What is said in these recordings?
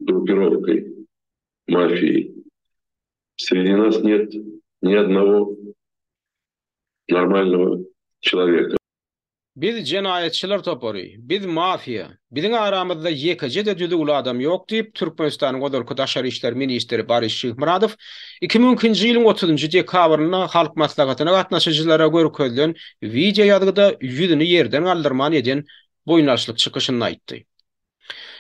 Группировкой, мафией. Среди нас нет ни одного нормального человека. Biz jenaýatçylar topary, biz mafiýa, biziň aramyzda ýekeje-de düzüwli adam ýok diýip, Türkmenistanyň ozalky daşary işler ministri Boris Şyhmyradow 2002-nji ýylyň otuzynjy dekabrynda Halk Maslahatyna gatnaşyjylara görkezilen wideoýazgyda ýüzüni ýerden galdyrman eden boýun alyşlyk çykyşynda aýtdy.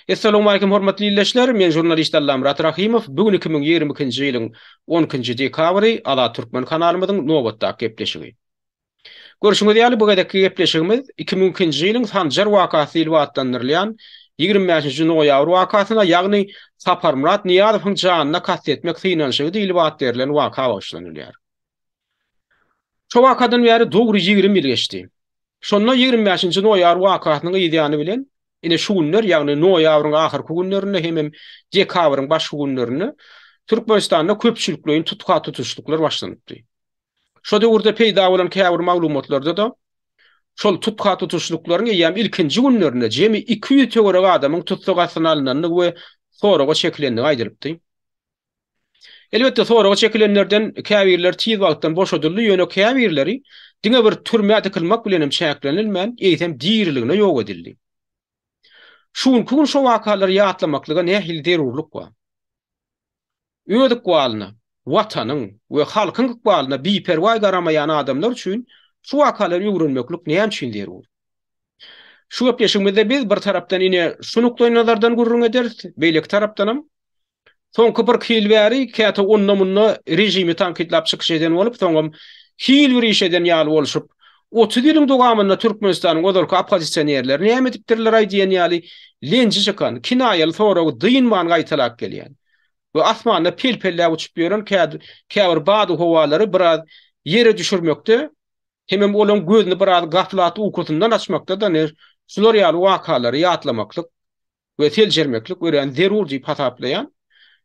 Essalawmalikim hormatly ildeşler, men žurnalist Allamyrat Rahymow, bu gün 2022-nji ýylyň on ikinji dekabry Azat Türkmen kanalymyzyň nobatdaky gepleşigi. Görşüňiz ýaly bu gezekki gepleşigimiz 2002-nji ýylyň Sanjar wakasy diýlip atlandyrylýan 25-nji noýabr wakasyna, ýagny Saparmyrat Nyýazowyň janyna kast etmek synanyşygy diýlip at berlen waka bagyşlanylýar. Şo wakadan bäri dogry 20 ýyl geçdi. Şonda 25-nji noýabr wakasynyň yz ýany bilen Ine şu günler, ýagny noýabryň ahyrky günlerinde hemem dekabryň başky günlerinde Türkmenistanda köpçülikleýin tutha-tutuşlyklar başlanypdy. Şo döwürde peýda bolan käbir maglumatlarda-da şol tutha-tutuşlyklaryň eýýäm ilkinji günlerinde jemi 200 töweregi adamyň tussag astyna alnandygy we soraga çekilendigi aýdylypdy. Elbetde, soraga çekilenlerden käbirleri tiz wagtdan boşadyldy, ýöne käbirleri diňe bir türmä dykylmak bilen hem çäklenilmän, eýsem diriligine ýok edildi. Şu günki gün şo wakalary ýatlamaklyga nähili zerurlyk bar? Öz ykbalyna, Watanyň we halkyň ykbalyna biperwaý garamaýan adamlar üçin şu wakalary öwrenmeklik näme üçin zerur? Şu gepleşigimizde biz bir tarapdan ine şu nukdaýnazardan gürrüň ederis, beýleki tarapdanam Soňky birki ýyl bäri käte onda-munda režimi tankytlap çykyş eden bolup, soňam hil bir iş eden ýaly bolşup, 30 ýylyň dowamynda Türkmenistanyň ozalky oppozisionerleri näme edipdirler-aý diýen ýaly lenji çykan, kinaýaly soragy dynman gaýtalap gelýän we asmanda pel-pelläp uçup ýören käbir badyhowalary biraz ýere düşürmekde hemem olaň gözüni biraz gaflat ukusyndan açmakda-da şular ýaly wakalary ýatlamaklyk we seljermeklik örän zerur diýip hasaplaýan.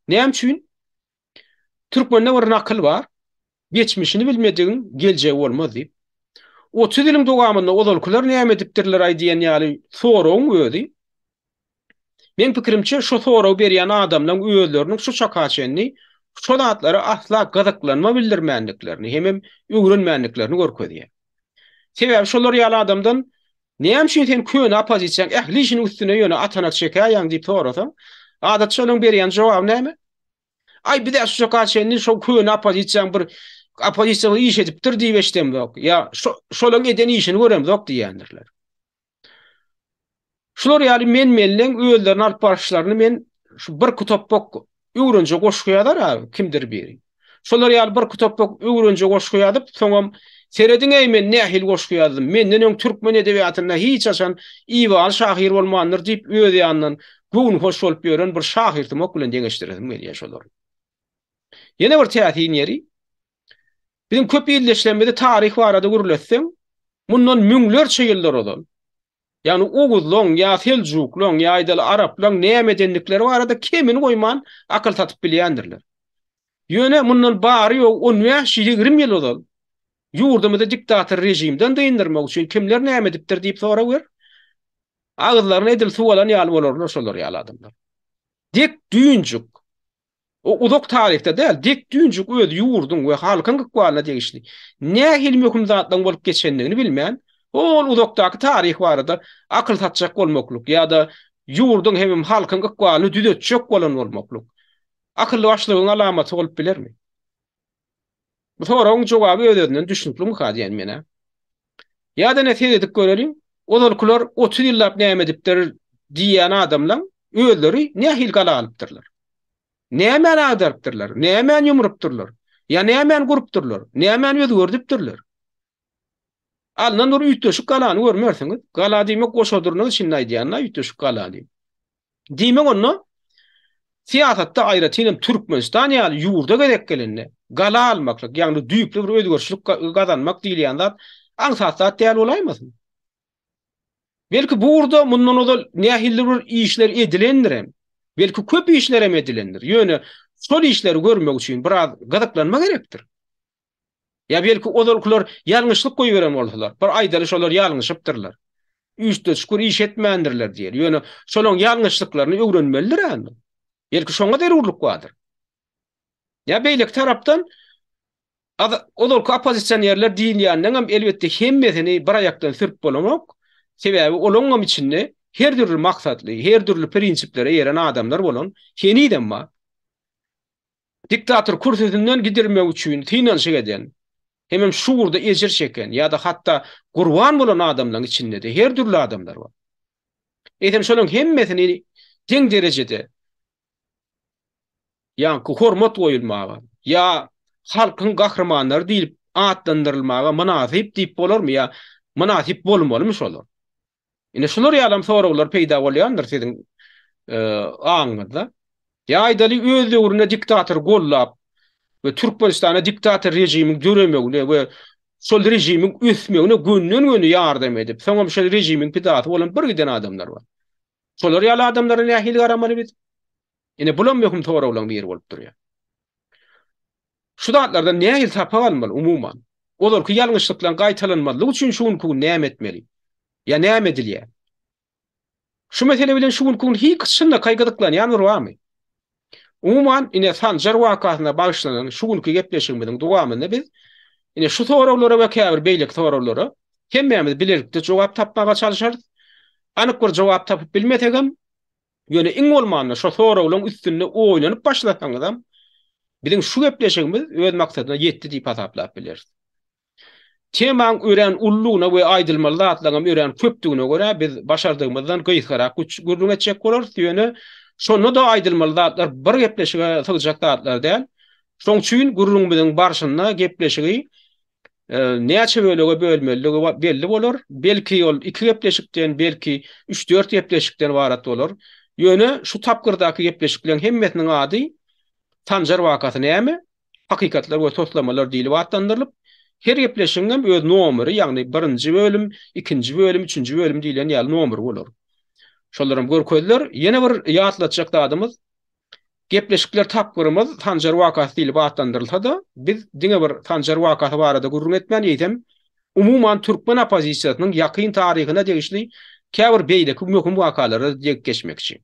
Näme üçin? Türkmende bir nakyl bar. Geçmişini bilmedigiň geljegi bolmaz diýip. 30 ýylyň dowamynda ozalkylar näme edipdirler-aý diýen ýaly soragyň özi meň pikirimçe şu soragy berýän adamlaryň özleriniň şu çaka çenli şo zatlara asla gyzyklanma bildirmändiklerini hemem öwrenmändiklerini görkezýär. Sebäbi şolar ýaly adamdan Näme üçin sen köne oppozisiýaň ähli işiniň üstüne ýöne atanak çekäýýäň diýip sorasaň, adatça olaryň berýän jogaby näme? Aý, biz-ä şu çaka çenli şo köne oppozisiýaň bir oppozisiýa bir iş edipdir diýip eşidemzok, ýa şo şolaryň eden işini göremzok diýýändirler. Şular ýaly men-menleň özlerini alyp baryşlaryny men şu birki topbak öwrenje goşgy ýazar-a kimdir biri. Şolar ýaly birki topbak öwrenje goşgy ýazyp, soňam Serediň-eý men nähili goşgy ýazdym, menden öň türkmen edebiýatynda hiç haçan ibaly şahyr bolmandyr diýip öz ýanyndan göwnühoş bolup ýören bir şahyrsumak bilen deňeşdiresim gelýär şolary. Ýene bir täsin ýeri, biziň köp ildeşlerimizi taryh barada gürletseň, mundan müňlerçe ýyllar ozal, Ýagny oguzlaň ýa seljuklaň ýa aýdaly araplaň näme edendikleri barada kemini goýman akyl satyp bilýändirler. Ýöne mundan bary-ýogy on bäş-ýigrimi ýyl ozal ýurdumyzy diktator režimden dyndyrmak üçin kimler näme edipdir diýip sorag ber. Agyzlaryna edil suw alan ýaly bolarlar şolar ýaly adamlar. Dek düýnjük O uzak taryhda däl, dek düýnjük öz ýurduň we halkyň ykbalyna degişli nähili möhüm zatlaryň bolup geçendigini bilmän, hol uzakdaky taryh barada akyl satjak bolmaklyk ýa-da ýurduň hemem halkyň ykbalyny düzetjek bolan bolmaklyk akylly-başlygyň alamaty bolup bilermi? Bu soragyň jogaby öz-özünden düşnüklimika diýen men-ä. Ýa-da ine seredip göreliň, ozalkylar 30 ýyllap näme edipdir diýýän adamlaň özleri nähili gala alypdyrlar? Nämäni agdarypdyrlar? Nämäni ýumrupdyrlar? Ýa nämäni gurupdyrlar? Nämäni özgerdipdirler? Alnan bir üýtgeşik galany görmersiňiz. Gala diýmek goşa durnak içinde aýdýan-da üýtgeşik gala diýip. Diýmek onda syýasatda aýratyn hem Türkmenistan ýaly ýurda gezek gelende gala almaklyk, ýagny düýpli bir özgerişlik gazanmak diýilýän zat aňsat zat däl bolaýmasyn? Belki bu ugurda mundan ozal nähilidir bir işler edilendir hem. Belki köp işler hem edilendir. Ýöne şol işleri görmek üçin biraz gyzyklanma gerekdir. Ýa belki ozalkylar ýalňyşlyk goýberen bolsalar, bir aýdaly şolar ýalňyşypdyrlar. Üýşde şükür iş etmändirler diýeli. Ýöne şolaň ýalňyşlyklaryny öwrenmelidir indi. Belki şoňa zerurlyk bardyr. Ýa beýleki tarapdan ozalky oppozisionerler diýilýänleňem elbetde hemmesini bir aýakdan sürüp bolanok. Sebäbi olaňam içinde her dürli maksatly, her dürli prinsiplere eýeren adamlar bolan henizem bar. Diktator kürsüsinden gidirmek üçin synanyşyk eden, hemem şu ugurda ejir çeken ýa-da hatda gurban bolan adamlaryň içinde-de her dürli adamlar bar. Eýsem şolaryň hemmesini deň derejede ýaňky hormat goýulmaga ýa halkyň gahrymanlary diýlip atlandyrylmaga mynasyp diýip bolarmy ýa mynasyp bolmalymy şolar? Ine şular ýalam soraglar peýda bolýandyr siziň aňyňyzda. Ýa aýdaly öz döwründe diktatory gollap we Türkmenistanda diktator režimiň döremegine we şol režimiň ösmegine gönden-göni ýardam edip, soňam şol režimiň pidasy bolan bir giden adamlar bar. Şolar ýaly adamlara nähili garamaly biz? Ine bulam möhüm soraglaryň biri bolup durýar. Şu zatlardan nähili sapak almaly umuman? Ozalky ýalňyşlyklaryň gaýtalanmazlygy üçin şu günki gün näme etmeli? Ýa näme edilýär? Şu mesele bilen şu günki gün hiç çynlakaý gyzyklanýan bir barmy? Umuman, ine Sanjar wakasyna bagyşlanan şu günki gepleşigimiziň dowamynda biz ine şu soraglara we käbir beýleki soraglara hemmämiz bilelikde jogap tapmaga çalşarys. Anyk bir jogap tapyp bilmesegem, ýöne iň bolmanda şo soraglaryň üstünde oýlanyp başlasaňyzam, biziň şu gepleşigimiz öz maksadyna ýetdi diýip hasaplap bileris. Temaň örän uludygyna we aýdylmaly zatlaryňam örän köpdügine görä biz başardygymyzdan gysgarak gürrüň etjek bolarys, ýöne şonda-da aýdylmaly zatlar bir gepleşige sygjak zatlar däl. Şoň üçin gürrüňimiziň barşynda gepleşigi näçe bölege bölmelidigi belli bolar. Belki ol iki gepleşikden, belki üç-dört gepleşikden ybarat bolar. Ýöne şu tapgyrdaky gepleşikleriň hemmesiniň ady Sanjar wakasy näme? Hakykatlar we toslamalar diýlip atlandyrylyp, her gepleşigiň hem öz nomeri, ýagny birinji bölüm, ikinji bölüm, üçünji bölüm diýlen ýaly nomeri bolar. Şolaram görkeziler. Ýene bir ýatlatjak zadymyz, gepleşikler tapgyrymyz Sanjar wakasy diýlip atlandyrylsa-da, biz diňe bir Sanjar wakasy barada gürrüň etmän, eýsem, umuman türkmen oppozisiýasynyň ýakyn taryhyna degişli käbir beýleki möhüm wakalara-da degip geçmekçi.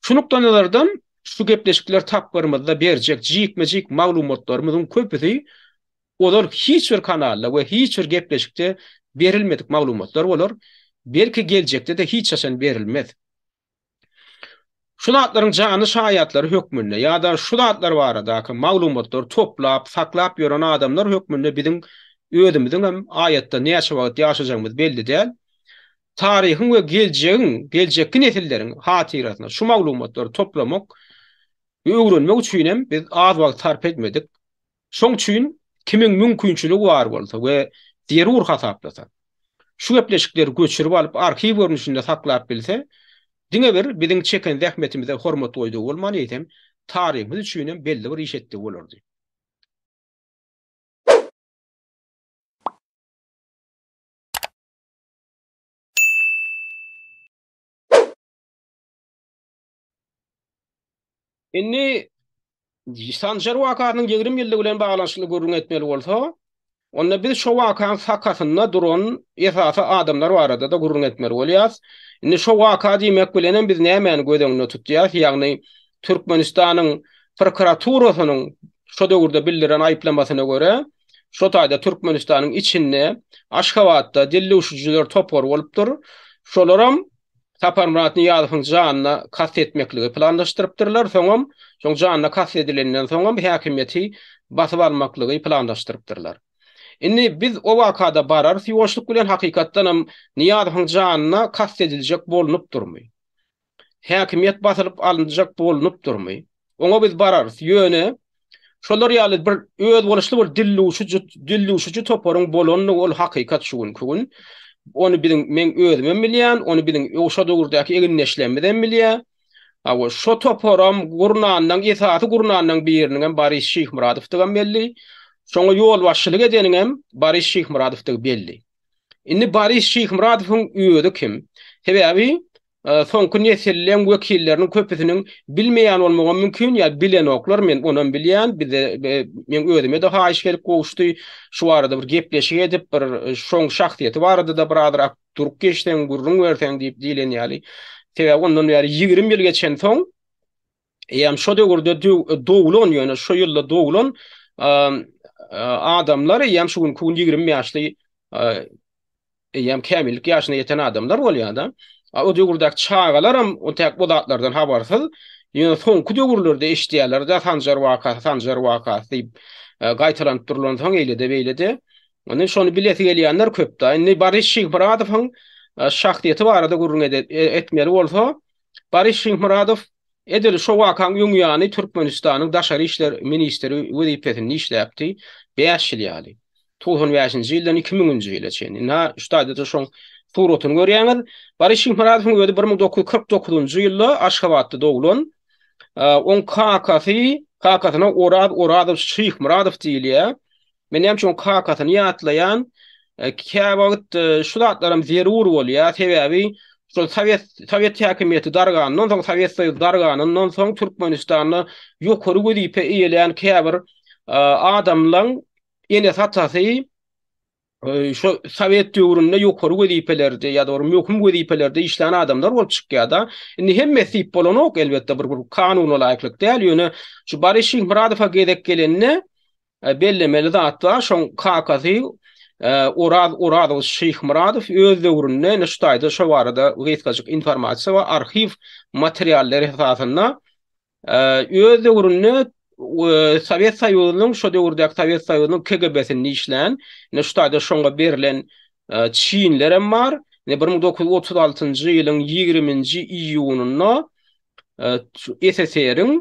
Şu nukdaýnazardan şu gepleşikler tapgyrymyzda berjek jikme-jik maglumatlarymyzyň köpüsi ozal hiç bir kanalda we hiç bir gepleşikde berilmedik maglumatlar bolar, belki geljekde-de hiç haçan berilmez. Şu zatlaryň janly şaýatlary hökmünde ýa-da şu zatlar baradaky maglumatlary toplap, saklap ýören adamlar hökmünde biziň özümiziňem aýatda näçe wagt ýaşajagymyz belli däl. Taryhyň we geljegiň, geljekki nesilleriň hatyrasyna şu maglumatlary toplamak we öwrenmek üçin hem biz az wagt sarp etmedik. Şoň üçin kimiň mümkinçiligi bar bolsa we zerur hasaplasa, şu gepleşikleri göçürip alyp arhiw görnüşinde saklap bilse, diňe bir biziň çeken zähmetimize hormat goýdugy bolman, eýsem, taryhymyz üçin hem belli bir iş etdigi bolardy. Indi Sanjar wakasynyň 20 ýyllygy bilen baglanyşykly gürrüň etmeli bolsa, onda biz şo wakanyň sakasynda duran esasy adamlar barada-da gürrüň etmeli bolýarys. Indi şo waka diýmek bilenem biz nämäni göz öňünde tutýarys? Ýagny Türkmenistanyň prokuraturasynyň şo döwürde bildiren aýyplamasyna görä, Şo taýda Türkmenistanyň içinde Aşgabatda dildüwşüjiler topary bolupdyr. Şolaram Saparmyrat Nyýazowyň janyna kast etmekligi planlaşdyrypdyrlar. Soňam şoň janyna kast edilenden soňam häkimiýeti basyp almaklygy planlaşdyrypdyrlar. Indi biz o wakada bararys ýuwaşlyk bilen hakykatdanam Nyýazowyň janyna kast ediljek bolnupdyrmy? Häkimiýet basylyp alynjak bolnupdyrmy? Oňa biz bararys. Ýöne şolar ýaly bir özboluşly bir dildüwşüji dildüwşüji toparyň bolandygy ol hakykat şu günki gün. Ony biziň meň özümem bilýän, ony biziň şo döwürdäki egindeşlerimizem bilýär. Hawa, şo toparam gurnanlaň, esasy gurnanlaň biriniňem Boris Şyhmyradowdygam belli. Şoňa ýolbaşçylyk edeniňem Boris Şyhmyradowdygy belli. Indi Boris Şyhmyradowyň özi kim? Sebäbi soňky nesilleň wekilleriniň köpüsiniň bilmeýän bolmagam mümkin ýa bilenoklar, men onam bilýän, bize meň özüme-de haýyş gelip gowuşdy, şu barada bir gepleşik edip, bir şoň şahsyýeti barada-da bir azrak durup geçseň, gürrüň berseň diýip diýlen ýaly. Sebäbi ondan bäri 20 ýyl geçensoň. Eýýäm şo döwürde doglan, ýöne şo ýylda doglan adamlar eýýäm şu günki gün 20 ýaşly eýýäm kämillik ýaşyna ýeten adamlar bolýar-da. O döwürdäki çagalaram o täk bu zatlardan habarsyz. Ýöne soňky döwürlerde eşidýärler-de Sanjar wakasy, Sanjar wakasy diýip gaýtalanyp durlansoň eýle-de beýle-de. Indi şony bilesi gelýänler köp-de. Indi Boris Şyhmyradowyň şahsyýeti barada gürrüň etmeli bolsa, Boris Şyhmyradow edil şo wakaň öň ýany Türkmenistanyň daşary işler ministri wezipesinde işläpdi, bäş ýyl ýaly. 95-nji ýyldan 2000-nji ýyla çenli. Ynha, şu taýda-da şoň suratyny görýäňiz. Boris Şyhmyradowyň özi 1949-njy ýylda Aşgabatda doglan. Oň kakasy, kakasyna Oraz Orazow Şyhmyradow diýilýär. Men näme üçin kakasyny ýatlaýan? Käwagt şu zatlaram zerur bolýar. Sebäbi şol sowet sowet häkimiýeti dargandan soň, Sowet Soýuzy darganyndan soň Türkmenistanda ýokary wezipe eýelän käbir adamlaň enesi-atasy şo sowet döwründe ýokary wezipelerde ýa-da bir möhüm wezipelerde işlän adamlar bolup çykýar-da. Indi hemmesi diýip bolanok, elbetde bir kanuna laýyklyk däl, ýöne şu Boris Şyhmyradowa gezek gelende Bellemeli zat bar, şoň kakasy Oraz Orazowiç Şyhmyradow öz döwründe, ine şu taýda şo barada gysgajyk informasiýa bar, arhiw materiallary esasynda öz döwründe Sowet Soýuzynyň, şo döwürdäki Sowet Soýuzynyň KGB-sinde işlän, ine şu taýda şoňa berlen çinlerem bar. Ine 1936-njy ýylyň 20-nji iýunynda SSR-iň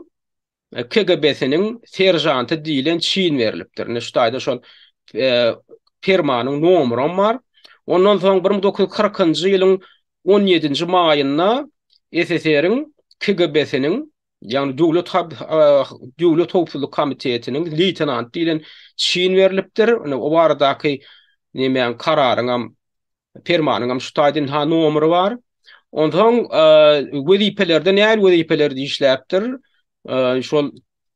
KGB-siniň seržanty diýlen çin berlipdir. Ine şu taýda şol permanyň nomeram bar. Ondan soň 1940-njy ýylyň 17-nji maýynda SSR-iň KGB-siniň, ýagny Döwlet Döwlet howpsuzlyk komitetiniň leýtenanty diýlen çin berlipdir. Ine o baradaky nemäň kararyňam Permanyňam şu taýda ynha nomeri bar. Onsoň wezipelerde nähili wezipelerde işläpdir? Şol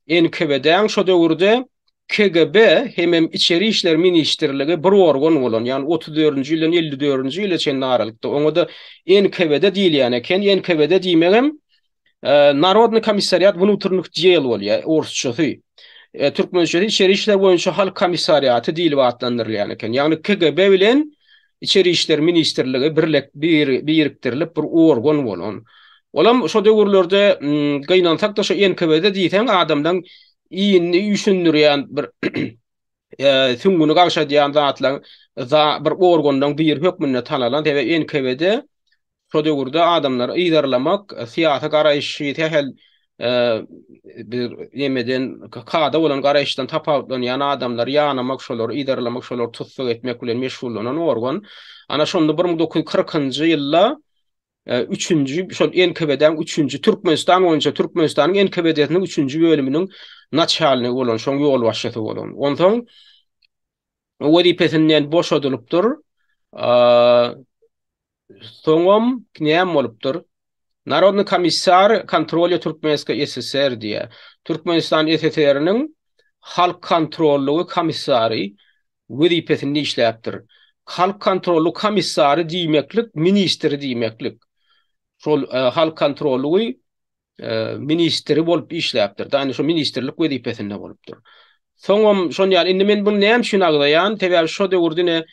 NKWD-niň şo döwürde KGB hemem Içeri işler ministrligi bir organ bolan, ýagny 34-nji ýyldan 54-nji ýyla çenli aralykda oňa-da NKWD diýilýän eken. NKWD diýmegem Narodny komissariat wnutrnych del bolýar, orsçasy. Türkmençesi Içeri işler boýunça halk komissariaty diýlip atlandyrylýan eken. Ýagny KGB bilen Içeri işler ministrligi birlek birikdirilip bir organ bolan. Olam şo döwürlerde gynansak-da şo NKWD diýseň adamdan iýnini üýşündirýän bir süňňüni gagşadýan zatlaryň bir organlaryň biri hökmünde tanalan. Sebäbi NKWD Şo döwürde adamlary yzarlamak, syýasy garaýşy sähel bir nemeden kada bolan garaýyşdan tapawutlanýan adamlary ýanamak, şolary yzarlamak, şolary tussag etmek bilen meşgullanan organ. Ana şonda 1940-njy ýylda üçünji şol NKWD-niň üçünji Türkmenistan boýunça Türkmenistanyň NKWD-siniň üçünji bölüminiň naçalnigi bolan, şoň ýolbaşçysy bolan. Onsoň wezipesinden boşadylypdyr. Soňam näme bolupdyr? Narodny komissar kontrolýa Türkmenskoý SSR diýýär. Türkmenistan SSR-niň halk kontrollygy komissary wezipesinde işläpdir. Halk kontrollygy komissary diýmeklik ministri diýmeklik. Şol halk kontrollygy ministri bolup işläpdir. Ýagny şo ministrlik wezipesinde bolupdyr. Soňam şon ýaly indi men muny näme üçin agzaýan? Sebäbi şo döwürde ine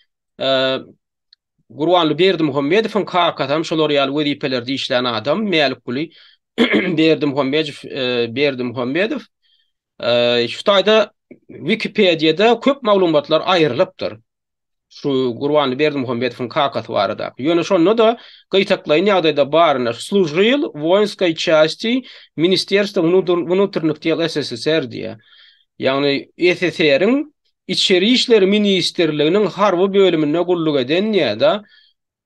Gurbanguly Berdimuhamedowyň kakasy hem şolar ýaly wezipelerde işlän adam, Mälikguly Berdimuhamedow, Berdimuhamedow. Şu taýda Wikipediýada köp maglumatlar aýrylypdyr. Şu Gurbanguly Berdimuhamedowyň kakasy baradaky. Ýöne şonda-da gytaklaýyn ýagdaýda baryna služil woýnskoý çasti Ministerstwa wnutrnych del SSSR diýýär. Ýagny SSR-iň Içeri işler ministrliginiň harby bölüminde gulluk eden diýýär-de.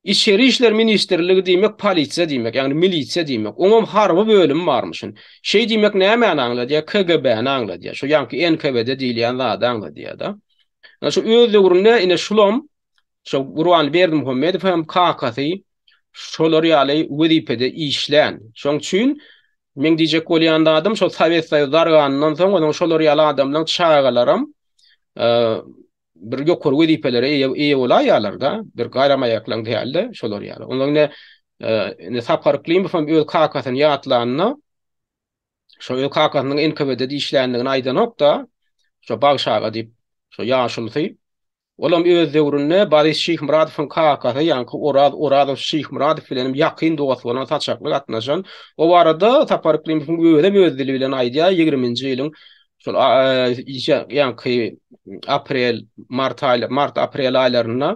Içeri işler ministrligi diýmek polisiýa diýmek, ýagny milisiýa diýmek. Oňam harby bölümi barmyşyn. Şeý diýmek nämäni aňladýar? KGB-ni aňladýar. Şu ýaňky NKWD diýilýän zady aňladýar-da. Ine şu öz döwründe ine şulam şo Gurbanly Berdimuhamedow hem kakasy şolar ýaly wezipede işlän. Şoň üçin meň diýjek bolýan zadym şol Sowet Soýuzy darganyndan soň onuň şolar ýaly adamlaryň çagalaram bir ýokary wezipelere eýe eýe bolaýýarlar-da, bir garamaýaklaň däl-de, şolar ýaly. Ondan ine ine Sapar Yklimow hem öz kakasyny ýatlanda. Şo öz kakasynyň NKWD-de işländigini aýdanok-da, şo Bagşy aga diýip, şo ýaşulusy. Olam öz döwründe Boris Şyhmyradowyň kakasy, ýaňky Oraz Orazow Şyhmyradow bilenem ýakyn dost bolan, saçakly gatnaşan. O barada Sapar Yklymowyň özem öz dili bilen aýdýar, ýigriminji ýylyň şol ýaňky aprel, mart aýlar, mart-aprel aýlarynda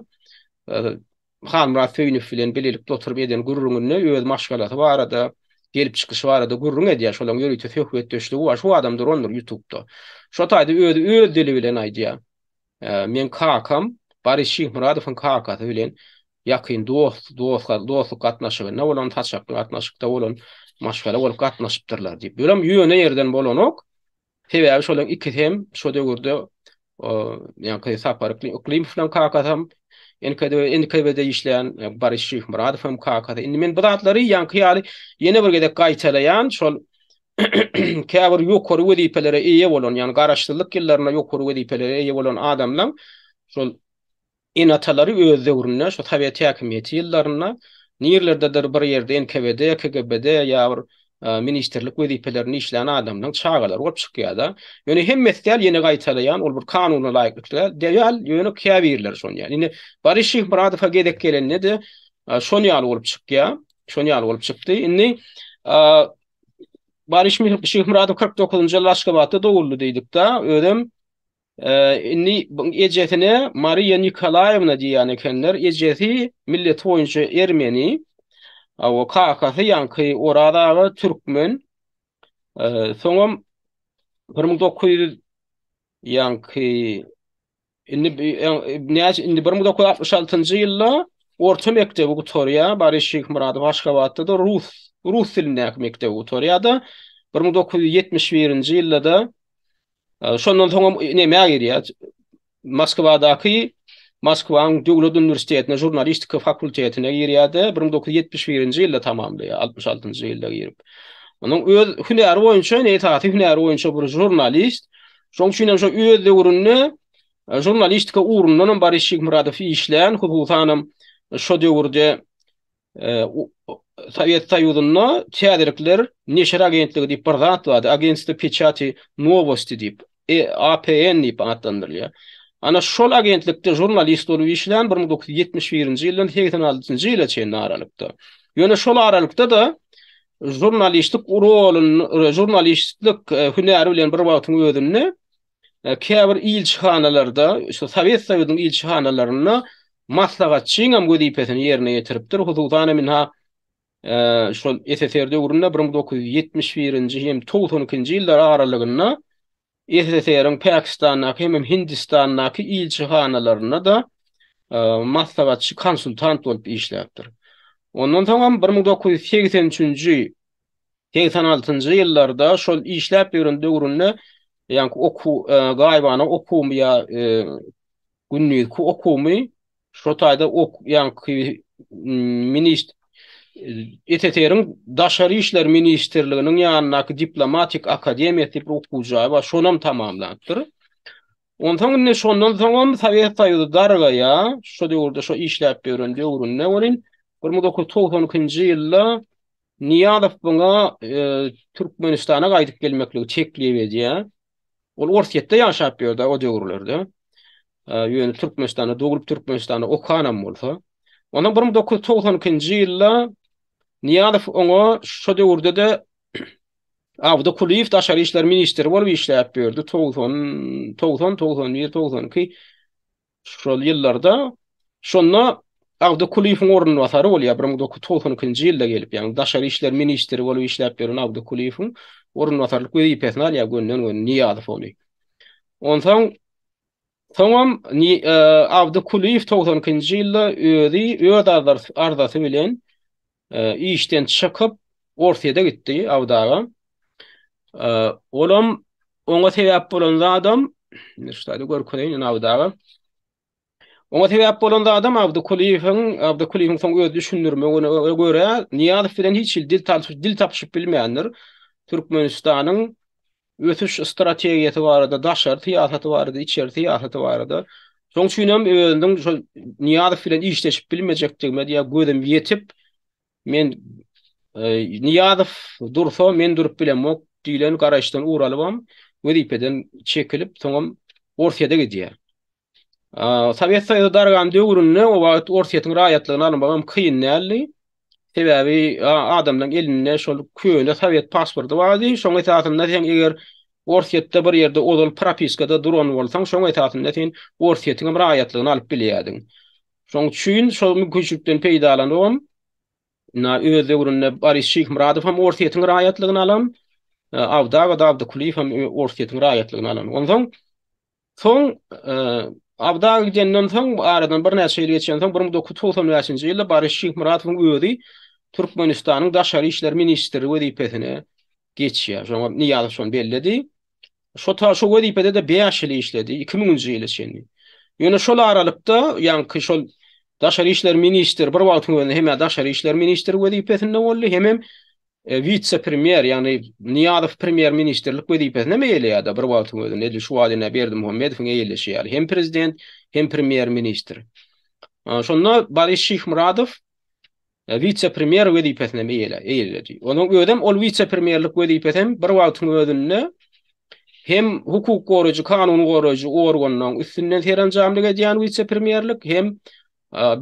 Halmyrat Söýünow bilen bilelikde oturyp eden gürrüňinde öz maşgalasy barada, gelip çykyşy barada gürrüň edýär. Şolaryň ýörite söhbetdeşligi bar. Şu adam durandyr ýutubda. Şo taýda özi öz dili bilen aýdýar. Meň kakam Boris Şyhmyradowyň kakasy bilen ýakyn dost, dost, dostluk gatnaşygynda bolan, saçakly gatnaşykda bolan maşgala bolup gatnaşypdyrlar diýip. Bulam ýöne ýerden bolanok. Sebäbi şolaryň ikisi hem şo döwürde ýaňky Sapar Yklymow bilen kakasam NKD NKWD işleýän Boris Şyhmyradow hem kakasy. Indi men bu zatlary ýaňky ýaly ýene bir gezek gaýtalaýan şol käbir ýokary wezipelere eýe bolan, ýagny garaşsyzlyk ýyllarynda ýokary wezipelere eýe bolan adamlaň şol Ene-atalary öz döwründe, şo sowet häkimiýeti ýyllarynda nirlerdedir bir ýerde NKWD, KGB-de ýa bir ministrlik wezipelerinde işlän adamlaryň çagalary bolup çykýar-da. Ýöne hemmesi däl, ýene gaýtalaýan, ol bir kanuna laýyklykda däl, ýöne käbirleri şon ýaly. Indi Boris Şyhmyradowa gezek gelende-de şon ýaly bolup çykýar. Şon ýaly bolup çykdy. Indi Boris Şyhmyradow 49-njy ýylda Aşgabatda doguldy diýdik-de, özem Indi ejesine Mariýa Nikolaýewna diýýän ekenler. Ejesi milleti boýunça ermeni. Awa kakasy ýaňky Oraz aga türkmen. Soňam 1900 ýaňky indi näçe indi 1966-njy ýylda orta mekdebi gutarýar. Boris Şyhmyradow Aşgabatda-da rus rus dilindäki mekdebi gutarýar-da 1971-nji ýylda-da Şondan soňam nämä girýär? Moskwadaky Moskwanyň döwlet uniwersitetine žurnalistika fakultetine girýär-de, 1971-nji ýylda tamamlaýar, 66-njy ýylda girip. Onuň öz hünäri boýunça, ýani esasy hünäri boýunça bir žurnalist. Şonuň üçin hem şo öz döwründe e, žurnalistika ugrundan hem Boris Şyhmyradow işlän, hususanam şo döwürde Sowet Soýuzynda täzelikler neşir agentligi diýip bir zat bardy. Agentstwo peçati nowosti diýip, e, APN diýip atlandyrylýar. Ana şol agentlikde žurnalist bolup işlän 1971-nji ýyldan 86-njy ýyla çenli aralykda. Ýöne şol aralykda-da žurnalistlik roluny, žurnalistlik e, hünäri bilen bir wagtyň özünde käbir ilçihanalarda, şu Sowet Soýuzynyň ilçihanalarynda maslahatçyň hem wezipesini ýerine ýetiripdir. Hususan hem ynha şol SSR döwründe 1971-nji hem 92-nji ýyllar aralygynda SSR-iň Pakistandaky hem Hindistandaky ilçihanalarynda-da maslahatçy, konsultant bolup işläpdir. Ondan soň hem 1983-nji 86-njy ýyllarda şol işläp ýören döwründe ýaňky okuw gaýybana okuwymy ýa gündizki okuwymy şo taýda ok ýaňky minist SSR-iň Daşary işler ministrliginiň ýanyndaky diplomatik akademiýasy diýip bir okuw jaýy bar, şonam tamamlapdyr. Onsoň indi şondan soňam Sowet Soýuzy dargaýar, şo döwürde şo işläp ýören döwründe welin 1992-nji ýylda Nyýazow buňa Türkmenistana gaýdyp gelmekligi teklip edýär. Ol Orsýetde ýaşap ýördi o döwürlerde. Ýöne Türkmenistanda doglup Türkmenistanda okanam bolsa. Ondan 1992-nji ýylda Nyýazow oňa şo döwürde-de Abdy Kulyýew daşary işler ministri bolup işläp ýördi. 90, 90, 91, 92 Şol ýyllarda şonda Abdy Kulyýewiň orunbasary bolýar, 1992-nji ýylda gelip, ýagny daşary işler ministri bolup işläp ýören Abdy Kulyýewiň orunbasarlyk wezipesini alýar gönden-göni Nyýazow ony. Onsoň soňam e, Abdy Kulyýew 92-nji ýylda özi öz arzasy bilen e, işden çykyp Orsýete gitdi Abdy aga. E, olam oňa sebäp bolan zadam şu taýda görkezeýin Abdy aga. Oňa sebäp bolan zadam Abdy Kulyýewiň Abdy Kulyýewiň soň öz düşündirmegine görä Nyýazow bilen hiç hili dil tapyşyp, dil tapyşyp bilmändir. Türkmenistanyň ösüş strategiýasy barada, daşary syýasaty barada, içeri syýasaty barada. Şonuň üçin hem özüniň şol Nyýazow bilen işleşip bilmejekdigime diýýär, gözüm ýetip, men e, Nyýazow dursa, men durup bilemok. diýlen garaýyşdan ugur alybam wezipeden çekilip, soňam Orsýete gidýär. Sowet Soýuzy dargan döwründe o wagt Orsýetiň raýatlygyny almagam kyn däldi. Sebäbi adamlaryň elinde şol köne sowet pasporty bardy. Şoň esasynda sen eger Orsýetde bir ýerde ozal propiskada duran bolsaň, şoň esasynda sen Orsýetiň hem raýatlygyny alyp bilýärdiň. Şoň üçin şol mümkinçilikden peýdalanybam Ynha, öz döwründe Boris Şyhmyradow hem Orsýetiň raýatlygyny alan, Abdy aga Abdykulyýew hem Orsýetiň raýatlygyny alan. Onsoň soň Abdy aga gidenden soň, aradan birnäçe ýyl geçensoň, 1995-nji ýylda Boris Şyhmyradowyň özi Türkmenistanyň Daşary işler ministri wezipesine geçýär. Şoňa Nyýazow şony belledi. Şo ta şo wezipede-de bäş ýyl işledi, 2000-nji ýyla çenli. Ýöne şol aralykda, ýaňky şol daşary işler ministri bir wagtyň özünde hem-ä daşary işler ministri wezipesinde boldy, hemem e, wise-premýer, ýagny Nyýazow premýer-ministrlik wezipesini hem eýeleýärdi bir wagtyň özünde, edil şu wagt ine Berdimuhamedowyň eýeleşi ýaly, hem prezident, hem premýer-ministr. Şonda Boris Şyhmyradow wise-premýer wezipesini hem eýeledi. Onuň özem ol wise-premýerlik wezipesi hem bir wagtyň özünde hem hukuk goraýjy, kanun goraýjy organynyň üstünden serenjamlyk edýän wise-premýerlik, hem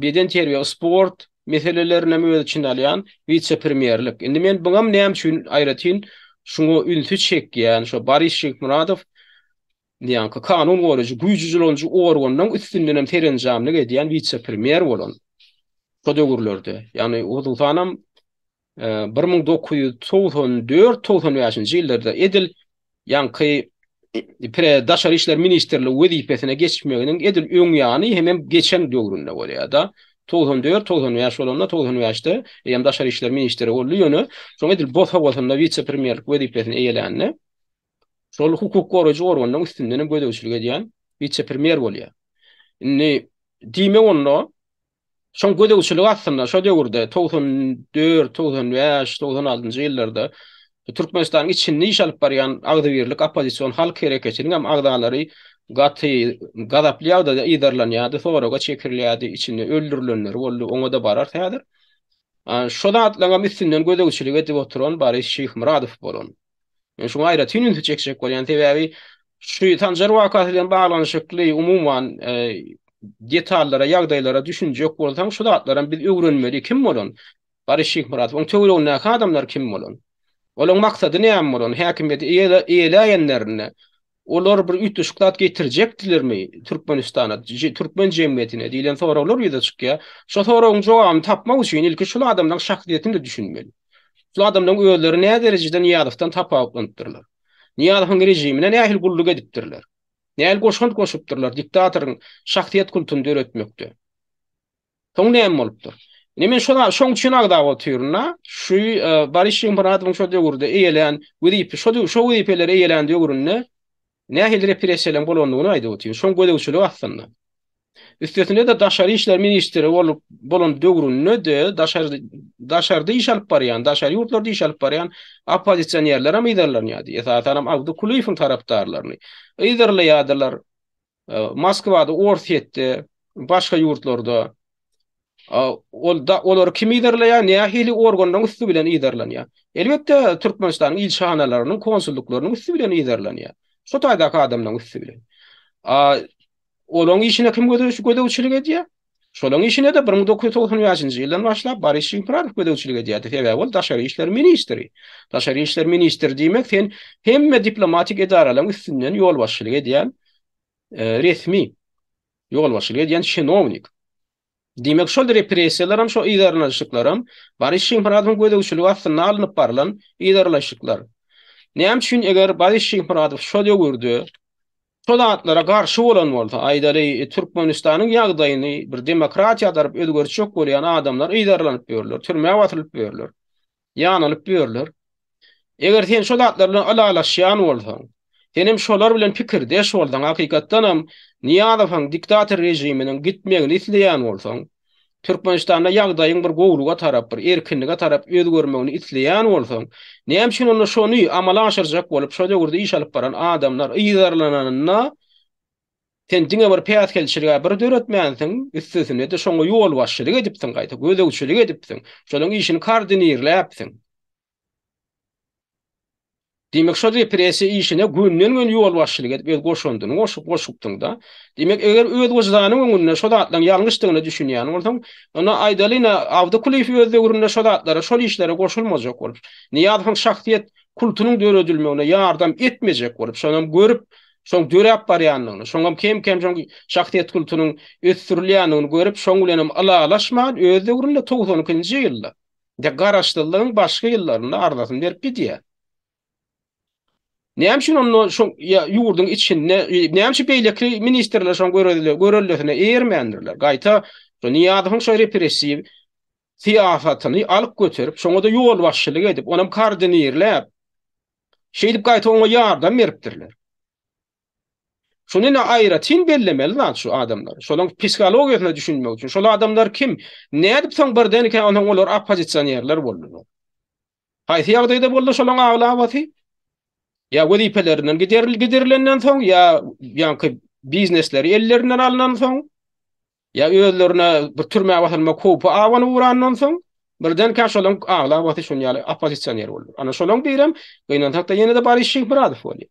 bedenterbiýe, sport meselelerini hem öz içine alýan wise-premýerlik. Indi men buňam näme üçin aýratyn şuňa ünsi çekýän, şo Boris Şyhmyradow ýaňky kanun goraýjy, güýji ulanyjy organynyň üstünden hem serenjamlyk edýän wise-premýer bolan şo döwürlerde, ýagny hususanam 1994, 95-nji ýyllarda edil ýaňky Daşary işler ministrligi wezipesine geçmeginiň edil öň ýany hemem geçen döwründe bolýar-da. 94, 95 bolanda, 95-de eýýäm daşary işler ministri boldy, ýöne soň edil bosagasynda wise-premýerlik wezipesini eýelände şol hukuk goraýjy organynyň üstünden hem gözegçilik edýän wise-premýer bolýar. Indi diýmek onda şoň gözegçiligi astynda şo döwürde 94, 95, 96-njy ýyllarda Türkmenistanyň içinde iş alyp barýan agzybirlik oppozision halk hereketiniň hem agzalary gaty gazaply ýagdaýda yzarlanýardy, soraga çekilýärdi, içinde öldürilenleri boldy, oňa-da bararys häzir. Şo zatlaryň hem üstünden gözegçilik edip oturan Boris Şyhmyradow bolan. Men şuňa aýratyn ünsi çekjek bolýan, sebäbi şu Sanjar wakasy bilen baglanyşykly umuman detallara, ýagdaýlara düşünjek bolsaň, şu zatlaram biz öwrenmeli, kim bolan Boris Şyhmyradow, oň töweregindäki adamlar kim bolan? Olaň maksady näme bolan? Häkimiýeti eýeläýenlerinde olar bir üýtgeşik zat getirjekdilermi Türkmenistana, türkmen jemgyýetine diýlen soraglar ýüze çykýar. Şo soragyň jogabyny tapmak üçin ilki şul adamlaryň şahsyýetini-de düşünmeli. Şul adamlaryň özleri näderejede Nyýazowdan tapawutlanypdyrlar? Nyýazowyň režimine nähili gulluk edipdirler? Nähili goşant goşupdyrlar diktatoryň şahsyýet kultuny döretmekde? Soň näme bolupdyr? Ine men şo şoň üçin agzap otyryn-da. Şu Boris Şyhmyradowyň şo döwürde eýelän wezipe, şo şo wezipeleri eýelän döwründe nähili repressiýalaryň bolandygyny aýdyp otyryn. Şoň gözegçiligi astynda. Üstesine-de daşary işler ministri bolup bolan döwründe-de daşary daşarda iş alyp barýan, daşary ýurtlarda iş alyp barýan oppozisionerler hem yzarlanýardy. Esasanam Abdy Kulyýewiň tarapdarlaryny yzarlaýardylar. Moskwada, Orsýetde, başga ýurtlarda ol da olary kim yzarlaýar, nähili organlaryň üsti bilen yzarlanýar? Elbetde, Türkmenistanyň ilçihanalarynyň, konsullyklarynyň üsti bilen yzarlanýar. Şo taýdaky adamlaryň üsti bilen. A olaryň işine kim gözegçilik edýär? Şolaryň işine-de 1995-nji ýyldan başlap Boris Şyhmyradow gözegçilik edýärdi. Sebäbi ol daşary işler ministri. Daşary işler ministri diýmek, sen hemme diplomatik edaralaryň üstünden ýolbaşçylyk edýän resmi ýolbaşçylyk edýän çinownik. Diýmek, şol repressiýalaram, şol yzarlanyşyklaram Boris Şyhmyradowyň gözegçiligi astynda alnyp barylan yzarlanyşyklar. Näme üçin eger Boris Şyhmyradow şo döwürde Şo zatlara garşy bolan bolsa, aýdaly, Türkmenistanyň ýagdaýyny bir demokratiýa tarap özgertjek bolýan adamlar yzarlanyp ýörler, türmä basylyp ýörler, ýanalyp ýörler. Eger sen şo zatlar bilen ylalaşýan bolsaň, senem şolar bilen pikirdeş bolsaň, hakykatdanam Nyýazowyň diktator režiminiň gitmegini isleýän bolsaň, Türkmenistanda ýagdaýyň bir gowulyga tarap, bir erkinlige tarap özgermegini isleýän bolsaň, näme üçin onda şony amala aşyrjak bolup şo döwürde iş alyp baran adamlar yzarlananynda sen diňe bir päsgelçilig-ä bir döretmänsiň, üstesine-de şoňa ýolbaşçylyk edipsiň gaýta, gözegçilik edipsiň, şolaryň işini koordinirläpsiň. Diýmek, şol repressiýa işine gönden-göni ýolbaşçylyk edip, öz goşandyny goşup, goşupdyň-da. Diýmek, eger öz wyždanyň öňünde şo zatlaryň ýalňyşdygyna düşünýän bolsaň, onda aýdaly, ine, Abdy Kulyýew öz döwründe şo zatlara, şol işlere goşulmajak bolup, Nyýazowyň şahsyýet kultunyň döredilmegine ýardam etmejek bolup, şonam görüp, şoň döräp barýandygyny, şoňam kem-kem şoň şahsyýet kultunyň ösdürilýändigini görüp, şoň bilenem ylalaşman, öz döwründe 92-nji ýylda, De garaşsyzlygyň başky ýyllarynda arzasyny berip gidýär. Näme üçin onda şo ýurduň içinde, näme üçin beýleki ministrler şoň göreldesine eýermändirler? Gaýta şo Nyýazowyň şo repressiw syýasatyny alyp göterip, şoňa-da ýolbaşçylyk edip, onam koordinirläp, şeýdip gaýta oňa ýardam beripdirler. Şuny ine aýratyn bellemeli zat şu adamlar. Şolaň psihologiýasyna düşünmek üçin. Şol adamlar kim? Nädip soň birdenkä onsoň olar oppozisionerler boldular? Haýsy ýagdaýda boldy şolaň aglabasy? Ýa wezipelerinden gideril gidirilenden soň, ýa ýaňky biznesleri ellerinden alnan soň, Ýa özlerine bir türmä basylmak howpy abanyp ugrandan soň, birdenkä şolaň aglabasy şuny ýaly oppozisioner boldy. Ana şolaň birem gynansak-da ýene-de Boris Şyhmyradow bolýar.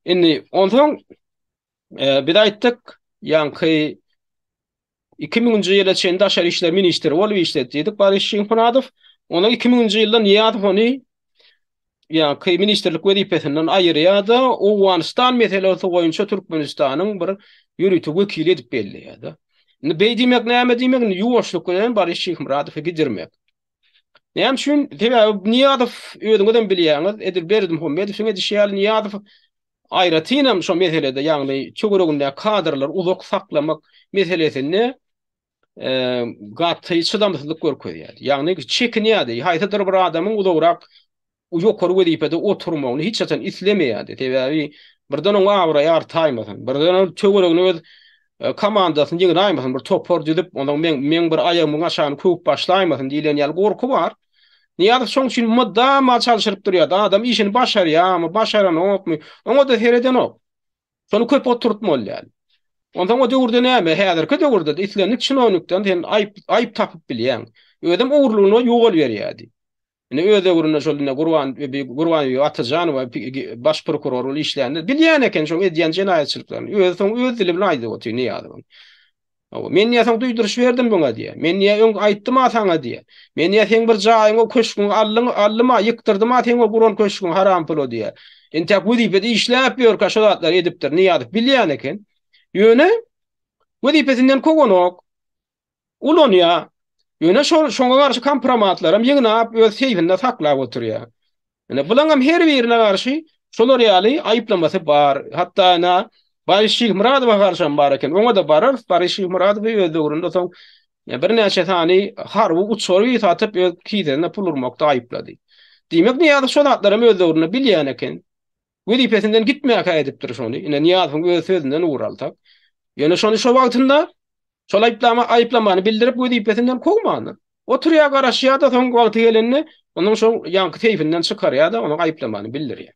Indi onsoň e, biz aýtdyk, ýaňky 2000-nji ýyla çenli daşary işler ministri bolup işledi diýdik Boris Şyhmyradow. Ondan 2000-nji ýylda Nyýazow ony ýaňky ministrlik wezipesinden aýyrýar-da, Owganystan meselesi boýunça Türkmenistanyň bir ýörite wekili edip belleýär-de. Indi beý diýmek näme diýmek? Indi ýuwaşlyk bilen Boris Şyhmyradowy gidirmek. Näme üçin? Sebäbi Nyýazow özüňizem bilýäňiz, edil Berdimuhamedowyň edişi ýaly Nyýazow aýratynam şo meselede, ýagny töweregindäki kadrlary uzak saklamak meselesinde gaty çydamsyzlyk görkezýärdi. Ýagny çekinýärdi. Haýsydyr bir adamyň uzagrak ýokary wezipede oturmagyny hiç haçan islemeýärdi. Sebäbi birden oňa abraýy artaýmasyn, birden ol töweregine öz e, komandasyny ýygnaýmasyn, bir topar düzüp, ondan men men bir aýagymyň aşagyny köwüp başlaýmasyn diýlen ýaly gorky bar. Nyýazow şoň üçin mydama çalşyryp durýardy. Adam işini başarýarmy, başaranokmy, oňa-da seredenok. Şony köp oturtmaly däl. Onsoň o döwürde näme, häzirki döwürde-de islendik çinownikden sen aýyp, aýyp tapyp bilýäň. Özem ogurlygyna ýol berýärdi. Ine öz döwründe şol ine Gurban Gurbanbibi Atajanowa baş prokuror bolup işlände bilýän eken şoň edýän jenaýatçylyklaryny. Özi soň öz dili bilen aýdyp otyr Nyýazowyň. Hawa, men diýýär, soň duýduryş berdim muňa diýýär. Men diýýär, öň aýtdym-a saňa diýýär. Men diýýär, seň bir jaýyňy, köşgüňi aldyň, aldym-a, ýykdyrdym-a seň o guran köşgüňi haram pula diýýär. Entäk wezipede işläp ýörkä şo zatlary edipdir, Nyýazow bilýän eken. Ýöne wezipesinden kowanok. Ulanýar. Ýöne şol şoňa garşy kompromatlaram ýygnap öz seýfinde saklap oturýar. Ine bulaňam her birine garşy şolar ýaly aýyplamasy bar. Hatda ina Baýry Şyhmyradowa garşam bar eken. Oňa-da bararys. Baýry Şyhmyradowy öz döwründe soň birnäçe sany harby uçary satyp öz kisesine pul urmakda aýyplady. Diýmek Nyýazow şo zatlaram öz döwründe bilýän eken. Wezipesinden gitmäkä edipdir şony. Ine Nyýazowyň öz sözünden ugur alsak. Ýöne şony şo wagtynda şol aýyplama aýyplamany bildirip wezipesinden kowmandyr. Oturýar garaşýar-da soň wagty gelende onuň şol ýaňky seýfinden çykarýar-da onuň aýyplamany bildirýär.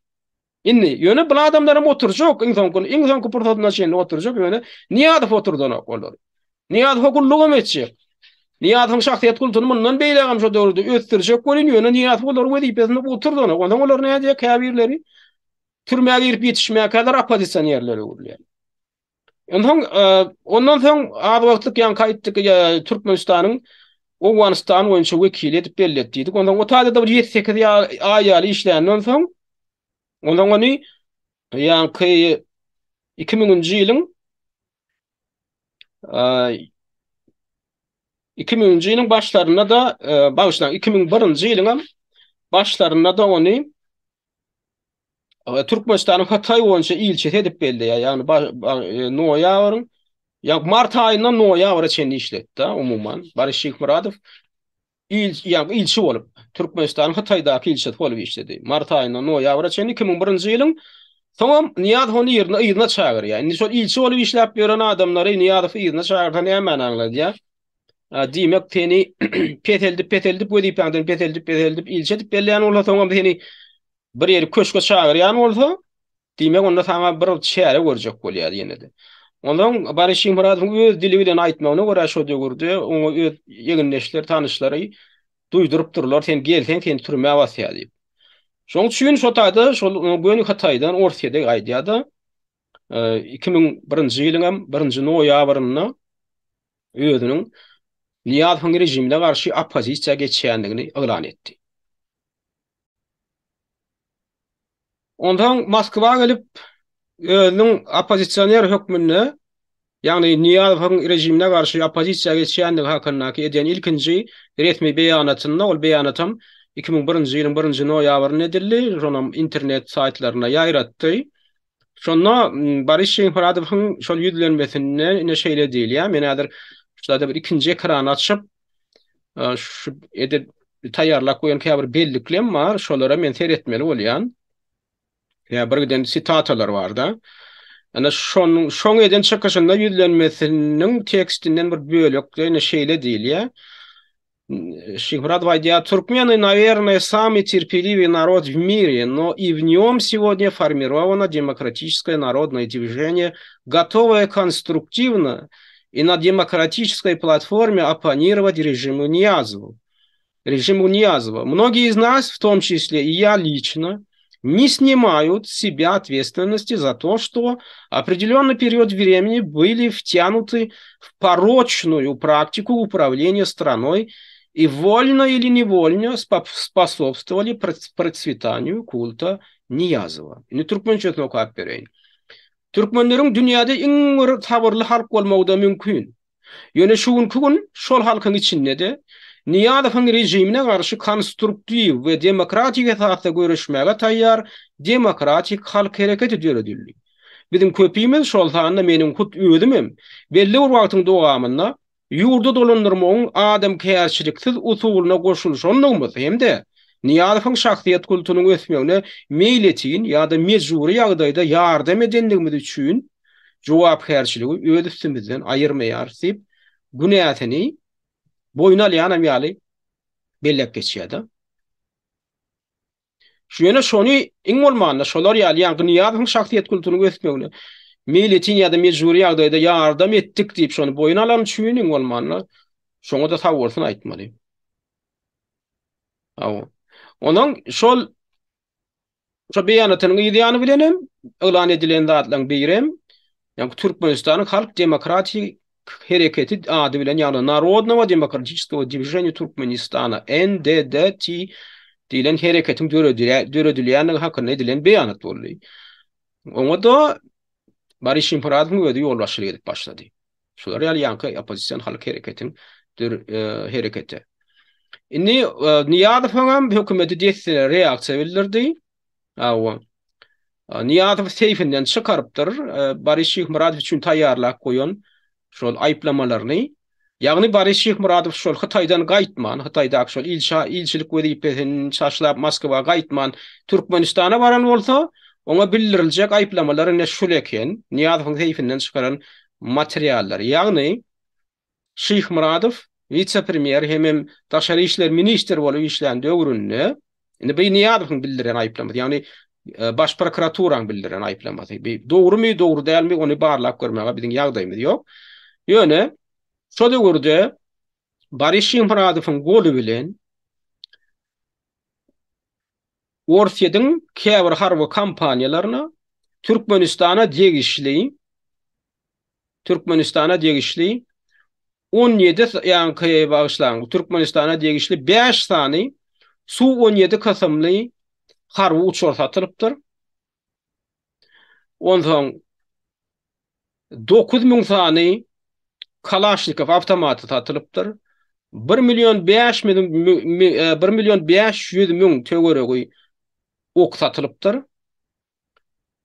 Indi ýöne bul adamlaram oturjak iň soňky iň soňky pursatyna çenli oturjak ýöne Nyýazow oturdanok olary. Nyýazowa gullugam etjek. Nyýazowyň şahsyýet kultuny mundan beýlägem şo döwürde ösdürjek welin ýöne Nyýazow olary wezipesinde oturdanok. Onsoň olar nädýär käbirleri türmä girip ýetişmäkäler oppozisionerlere öwrülýär. Onsoň ondan soň az wagtlyk ýaňky aýtdyk Türkmenistanyň Owganystan boýunça wekili edip belledi diýdik. Onsoň o taýda-da bir 7-8 aý ýaly işländen soň onsoň ony ýaňky 2000-nji ýylyň 2000-nji ýylyň başlarynda-da bagyşlaň 2001-nji ýylyň hem başlarynda-da ony Türkmenistanyň Hytaý boýunça ilçisi edip belleýär. Ýagny noýabryň, ýa mart aýyndan noýabra çenli işletdi, umuman. Boris Şyhmyradow il, ýagny ilçi bolup, Türkmenistanyň Hytaýdaky ilçisi bolup işledi. Mart aýyndan noýabra çenli 2001-nji ýylyň Soňam Nyýazow ony ýerine yzyna çagyrýar. Indi şol ilçi bolup işläp ýören adamlary Nyýazow yzyna çagyrsa nämäni aňladýar? Diýmek, seni peseldip, peseldip, wezipäňden peseldip, peseldip, ilçi edip belleýän bolsa, soňam seni bir ýeri köşge çagyrýan bolsa, diýmek, onda saňa bir çäre görjek bolýar ýene-de. Onsoň Boris Şyhmyradowyň öz dili bilen aýtmagyna görä şo döwürde oňa öz egindeşleri, tanyşlary duýdurypdyrlar, sen gelseň seni türmä basýar diýip. Şoň üçin şo taýda şol göni Hytaýdan Orsýede gaýdýar-da, 2001-nji ýylyň hem birinji noýabrynda özüniň Nyýazowyň režimine garşy oppozisiýa geçýändigini yglan etdi. Onsoň Moskwa gelip, özüniň oppozisioner hökmünde, ýagny Nyýazowyň režimine garşy oppozisiýa geçýändigi hakyndaky eden ilkinji resmi beýanatynda, ol beýanatam 2001-nji ýylyň birinji noýabrynda edildi, şonam internet saýtlarynda ýaýratdy. Şonda Boris Şeýhmyradowyň şol ýüzlenmesinde ine şeýle diýilýär, men häzir şu taýda bir ikinji ekrany açyp, şu edip taýýarlap goýan käbir belliklem bar, şolara men seretmeli bolýan. Ýa bir giden sitatalar bar-da. Ana şonuň şoň eden çykyşynda ýüzlenmesiniň tekstinden bir bölekde ine şeýle diýilýär. Şyhmyradow aýdýar, Türkmeni, nawernoe, samy terpeliwiý narod w mire, no i w nýom segodnýa formirowana demokratiçeskoe narodnoe dwiženiýe, gotowoe konstruktiwno i na demokratiçeskoý platforme oponirować režimu Niýazowu. Režimu Niýazowa. Mnogiý iz nas, w tom çisle i ýa liçno, ne snimaýut s sebýa otwetstwennosti za to, što opredelýonnyý period wremeni byli wtýanuty w poroçnuýu praktiku uprawleniýa stranoý i wolno ili newolno sposobstwowali protswetaniýu kulta Niýazowa. Indi türkmençesini okap bereýin. Türkmenleriň dünýäde iň bir sabyrly halk bolmagy-da mümkin. Ýöne şu günki gün şol halkyň içinde-de Nyýazowyň režimine garşy konstruktiw we demokratik esasda göreşmäge taýýar demokratik halk hereketi döredildi. Biziň köpimiz, şol sanda meniň hut özümem belli bir wagtyň dowamynda ýurdy dolandyrmagyň adamkärçiliksiz usulyna goşulyşandygymyz hem-de Nyýazowyň şahsyýet kultunyň ösmegine meýletin ýa-da mejbury ýagdaýda ýardam edendigimiz üçin jogapkärçiligi öz üstümizden aýyrmaýarys diýip, günäsini boýun alýanam ýaly belläp geçýär-de. Şu ýöne şony iň bolmanda şolar ýaly ýaňky Nyýazowyň şahsyýet kultunyň ösmegine meýletin ýa-da mejbury ýagdaýda ýardam etdik diýip şony boýun alany üçin iň bolmanda şoňa-da sag bolsun aýtmaly. Hawa. Onuň şol şo beýanatynyň yz ýany bilen hem yglan edilen zatlaryň biri hem ýagny Türkmenistanyň Halk demokratik hereketi ady bilen ýagny Narodnogo demokratiçeskogo dwiženiýa Türkmenistana, NDDT, diýlen hereketiň döredilýändigi hakynda edilen beýanat boldy. Oňa-da Boris Şimpuradowyň özi ýolbaşçylyk edip başlady. Şular ýaly ýaňky oppozision halk hereketiň hereketi. Indi Nyýazowyň hem hökümeti dessine reaksiýa bildirdi. Hawa. Nyýazow seýfinden çykarypdyr Boris Şyhmyradow üçin taýýarlap goýan şol aýyplamalaryny. Ýagny Boris Şyhmyradow şol Hytaýdan gaýtman, Hytaýdaky şol ilçä ilçilik wezipesini taşlap Moskwa gaýtman Türkmenistana baran bolsa, oňa bildiriljek aýyplamalar ine şul eken, Nyýazowyň seýfinden çykaran materiallary. Ýagny Şyhmyradow wise-premýer hemem daşary işler ministri bolup işlän döwründe, indi bu Nyýazowyň bildiren aýyplamasy, ýagny Baş prokuraturanyň bildiren aýyplamasy. Bu dogrumy, dogry dälmi, ony barlap görmäge biziň ýagdaýymyz ýok. Ýöne şo döwürde Boris Şyhmyradowyň goly bilen Orsýetiň käbir harby kompaniýalaryna Türkmenistana degişli Türkmenistana degişli 17 ýaňky bagyşlaň, Türkmenistana degişli 5 sany Su-17 kysymly harby uçar satylypdyr. Onsoň 9000 sany Kalaşnikow awtomaty satylypdyr. 1 million 5 1 million 500 müň töweregi ok satylypdyr.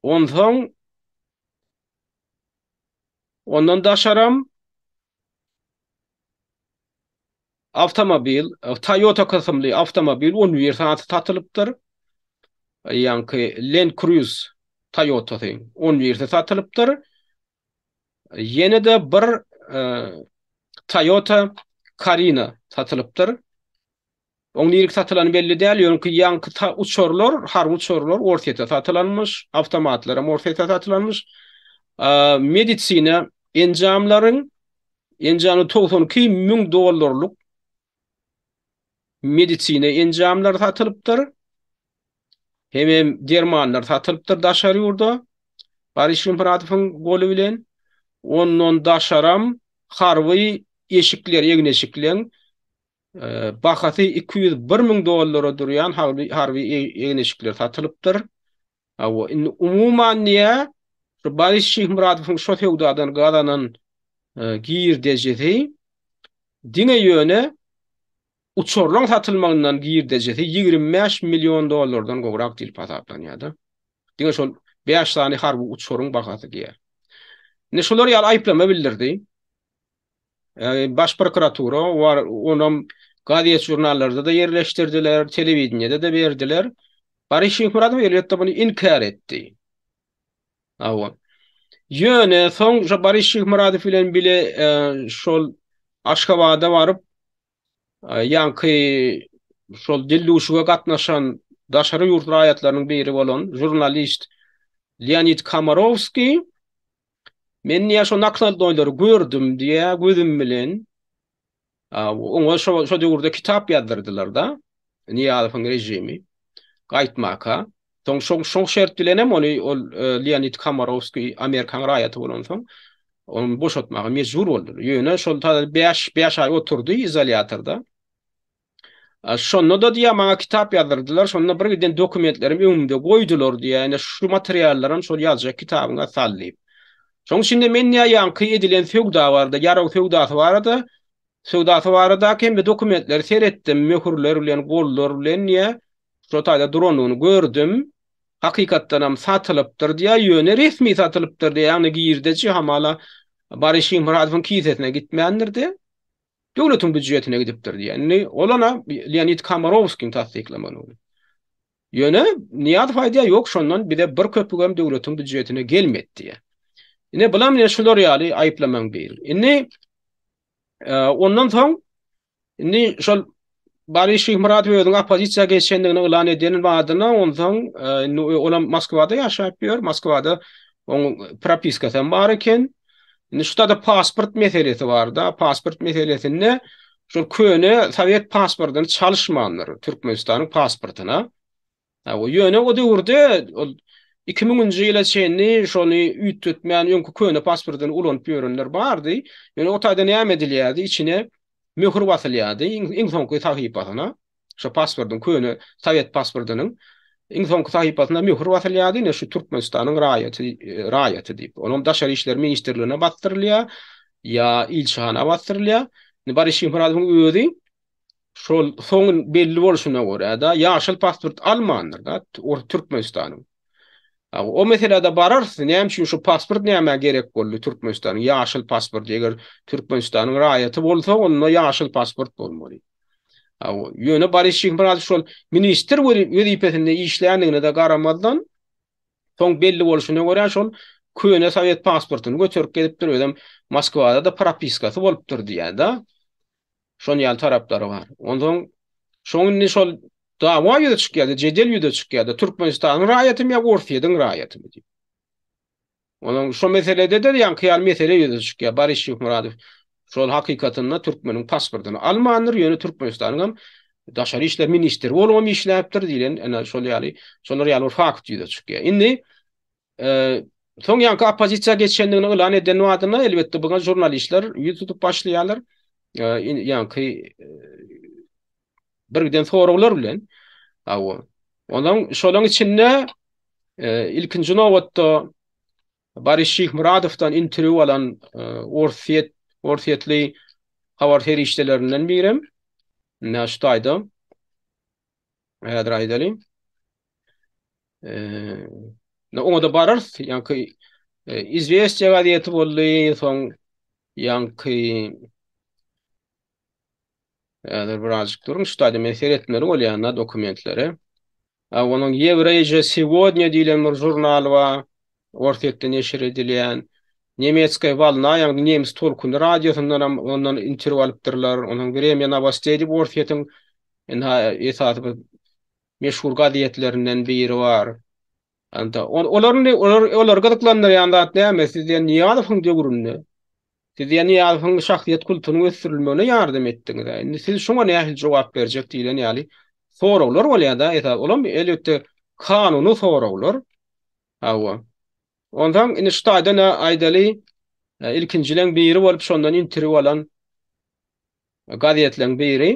Onsoň ondan daşaram awtomobil, Toyota kysymly awtomobil 11 sany satylypdyr. Ýaňky Land Cruise Toyotasy 11-si satylypdyr. Ýene-de bir Toyota Carina satylypdyr. Oň nirek satylany belli däl, ýöňki ýaňky uçarlar, harby uçarlar Orsýete satylanmyş, awtomatlaram Orsýete satylanmyş. Medisina enjamlaryň enjamy 92 müň dollarlyk medisina enjamlary satylypdyr. Hemem dermanlar satylypdyr daşary ýurda Boris Şyhmyradowyň goly bilen. Ondan daşaram harby eşikler, egin-eşikleň bahasy 201 müň dollara durýan harby harby egin-eşikler satylypdyr. Hawa, indi umuman diýä, şu Boris Şyhmyradowyň şo söwdadan gazanan girdejisi diňe ýöne uçarlaryň satylmagyndan girdejisi 25 million dollardan gowrak diýlip hasaplanýar-da. Diňe şol 5 sany harby uçaryň bahasy diýýär. Indi şular ýaly aýyplama bildirdi. Baş prokuratura onam gazet-žurnallarda-da ýerleşdirdiler, telewideniýede-de berdiler. Boris Şyhmyradow elbetde muny inkär etdi. Hawa. Ýöne soň şo Boris Şyhmyradow bilen bile şol Aşgabada baryp, ýaňky şol dildüwşüge gatnaşan daşary ýurt raýatlarynyň biri bolan žurnalist Leonid Komarowskiý Men diýýär şo nakladnoýlary gördüm diýýär gözüm bilen. Oňa şo şo döwürde kitap ýazdyrdylar-da. Nyýazowyň režimi gaýtmaka. Soň şo şo şert bilen hem ony ol Leonid Komarowskiý Amerikan raýaty bolansoň ony boşatmaga mejbur boldular. Ýöne şol 5 5 aý oturdy izolýatorda. Şonda-da diýýär, maňa kitap ýazdyrdylar, şonda bir giden dokumentlerimi öňümde goýdular diýýär, ine şu materiallaram şol ýazjak kitabyňa sal diýip. Şonuň üçin-de men diýýär, ýaňky edilen söwda barada, ýarag söwdasy barada, söwdasy baradaky hem-de dokumentleri seretdim, möhürler bilen, gollar bilen diýýär, şo taýda durandygyny gördüm. Hakykatdanam satylypdyr diýýär, ýöne resmi satylypdyr diýýär, ýagny girdeji hamala Boris Şyhmyradowyň kisesine gitmändir diýýär. Döwletiň býujetine gidipdir diýýär. Indi olana Leonid Komarowskiň tassyklamagyna görä. Ýöne Nyýazow aýdýar, ýok, şondan bize bir köpügem döwletiň býujetine gelmedi diýýär. Ine bulam ine şular ýaly aýyplamaň biri. Indi ondan soň indi şol Boris Şyhmyradow özüniň oppozisiýa geçendigini yglan eden badyna onsoň indi olam Moskwada ýaşap ýör. Moskwada oň propiskasy hem bar eken. Indi şuda-da pasport meselesi bar-da. Pasport meselesinde şol köne sowet pasportyny çalyşmandyr Türkmenistanyň pasportyna. Ýöne o döwürde ol 2000-nji ýyla çenli şony üýtgetmän öňki köne pasportyny ulanyp ýörenler bardy. Ýöne o taýda näme edilýärdi? Içine möhür basylýardy iň soňky sahypasyna. Şo pasportyň köne sowet pasportynyň iň soňky sahypasyna möhür basylýardy, ine şu Türkmenistanyň raýaty raýaty diýip. Onam Daşary işler ministrligine basdyrylýar ýa ilçihana basdyrylýar. Indi Boris Şyhmyradowyň özi şol soň belli bolşuna görä-de ýaşyl pasport almandyr-da Türkmenistanyň. O meselede bararys, näme üçin şu pasport nämä gerek boldy Türkmenistanyň ýaşyl pasporty, eger Türkmenistanyň raýaty bolsa, onda ýaşyl pasport bolmaly. Ýöne Boris Şyhmyradow şol ministr wezipesinde işländigine-de garamazdan, soň belli bolşuna görä şol köne sowet pasportyny göterip gezipdir, özem Moskwada-da propiskasy bolupdyr diýýär-de. Şon ýaly taraplary bar. Onsoň şoň indi şol dawa ýüze çykýar-da, jedel ýüze çykýar-da, Türkmenistanyň raýatymy ýa Orsýetiň raýatymy diýip. Onuň şo meselede-de ýaňky ýaly mesele ýüze çykýar. Boris Şyhmyradow şol hakykatynda türkmeniň pasportyny almandyr, ýöne Türkmenistanyň hem daşary işler ministri bolubam işläpdir diýlen, ene şol ýaly, şolar ýaly bir fakt ýüze çykýar. Indi soň ýaňky oppozisiýa geçendigini yglan eden badyna elbetde buňa žurnalistler ýüz tutup başlaýarlar. Ýaňky bir giden soraglar bilen. Hawa. Onuň şolaryň içinde ilkinji nobatda Boris Şyhmyradowdan interwýu alan Orsýet, orsýetli habar serişdelerinden birem. Ine şu taýda. Häzir aýdalyň. Eee, oňa-da bararys. Ýaňky Izwestiýa gazeti boldy, soň ýaňky Häzir birazjyk duruň, şu taýda men seretmeli bolýan-da dokumentlere. A onuň Ýewreýje Segodnýa diýlen bir žurnaly bar, Orsýetde neşir edilýän. Nemetskaýa wolna, ýagny nemes tolkuny radiosyndan hem ondan interwýu alypdyrlar. Onuň Wremýa nowosteý diýip Orsýetiň ynha esasy bir meşhur gazetlerinden biri bar. Anda olar indi olar olary gyzyklandyrýan zat näme? Siz diýen Nyýazowyň döwründe siz diýen Nyýazowyň şahsyýet kultunyň ösdürilmegine ýardam etdiňiz. Indi siz şoňa nähili jogap berjek diýlen ýaly soraglar bolýar-da esas. Olam elbetde kanuny soraglar. Hawa. Onsoň indi şu taýdan aýdaly, ilkinjileň biri bolup şondan interwýu alan gazetleň biri,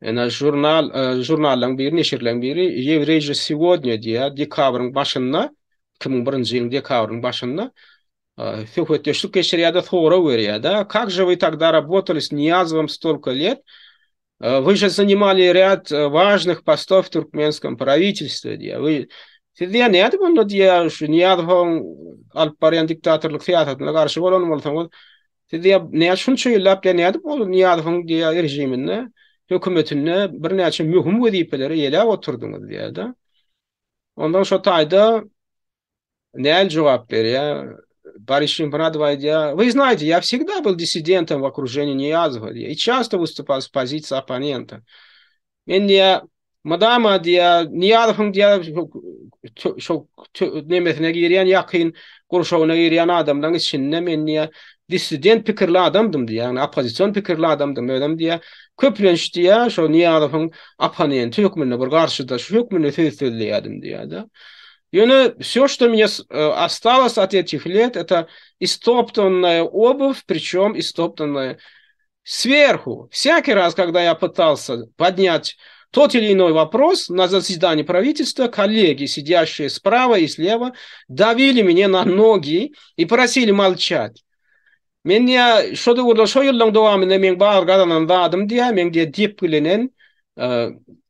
ene žurnal, žurnallaryň biri, neşirleň biri Ýewreý že segodnýa diýýär, dekabryň başynda, 2001-nji ýylyň dekabryň başynda söhbetdeşlik geçirýär-de, sorag berýär-de, Как же вы тогда работали с Ниязовым столько лет? Вы же занимали ряд важных постов в туркменском правительстве diýýär. Вы Siz diýýär, nädip onda diýýär, şu Nyýazowyň alyp barýan diktatorlyk syýasatyna garşy bolan bolsaňyz, siz diýýär, näme şunça ýyllap diýýär, nädip ol Nyýazowyň diýýär režiminde, hökümetinde birnäçe möhüm wezipeleri eýeläp oturdyňyz diýýär-de. Ondan şo taýda Näl jogap berýär? Boris Şyhmyradow aýdýar, Вы знаете, я всегда был диссидентом в окружении Nyýazowa diýýär, и часто выступал с позиции оппонента. Men diýýär, mydama diýýär, Nyýazowyň diýýär, şo nemesine girýän, ýakyn gurşawyna girýän adamlaryň içinde men diýýär, dissident pikirli adamdym diýýär, ýagny oppozision pikirli adamdym özüm diýýär. Köplenç diýýär, şo Nyýazowyň opponenti hökmünde, bir garşydaşy hökmünde söz sözleýärdim diýýär-de. Ýöne wsё, što mne ostалось от этих лет, это истоптанная обувь, причем истоптанная сверху. Всякий раз, когда я пытался поднять тот или иной вопрос на заседании правительства, коллеги, сидящие справа и слева, давили мне на ноги и просили молчать. Men diýýär, şo döwürde, şo ýyllaryň dowamynda meň bar gazanan zadym diýýär, meň diýýär depgilenen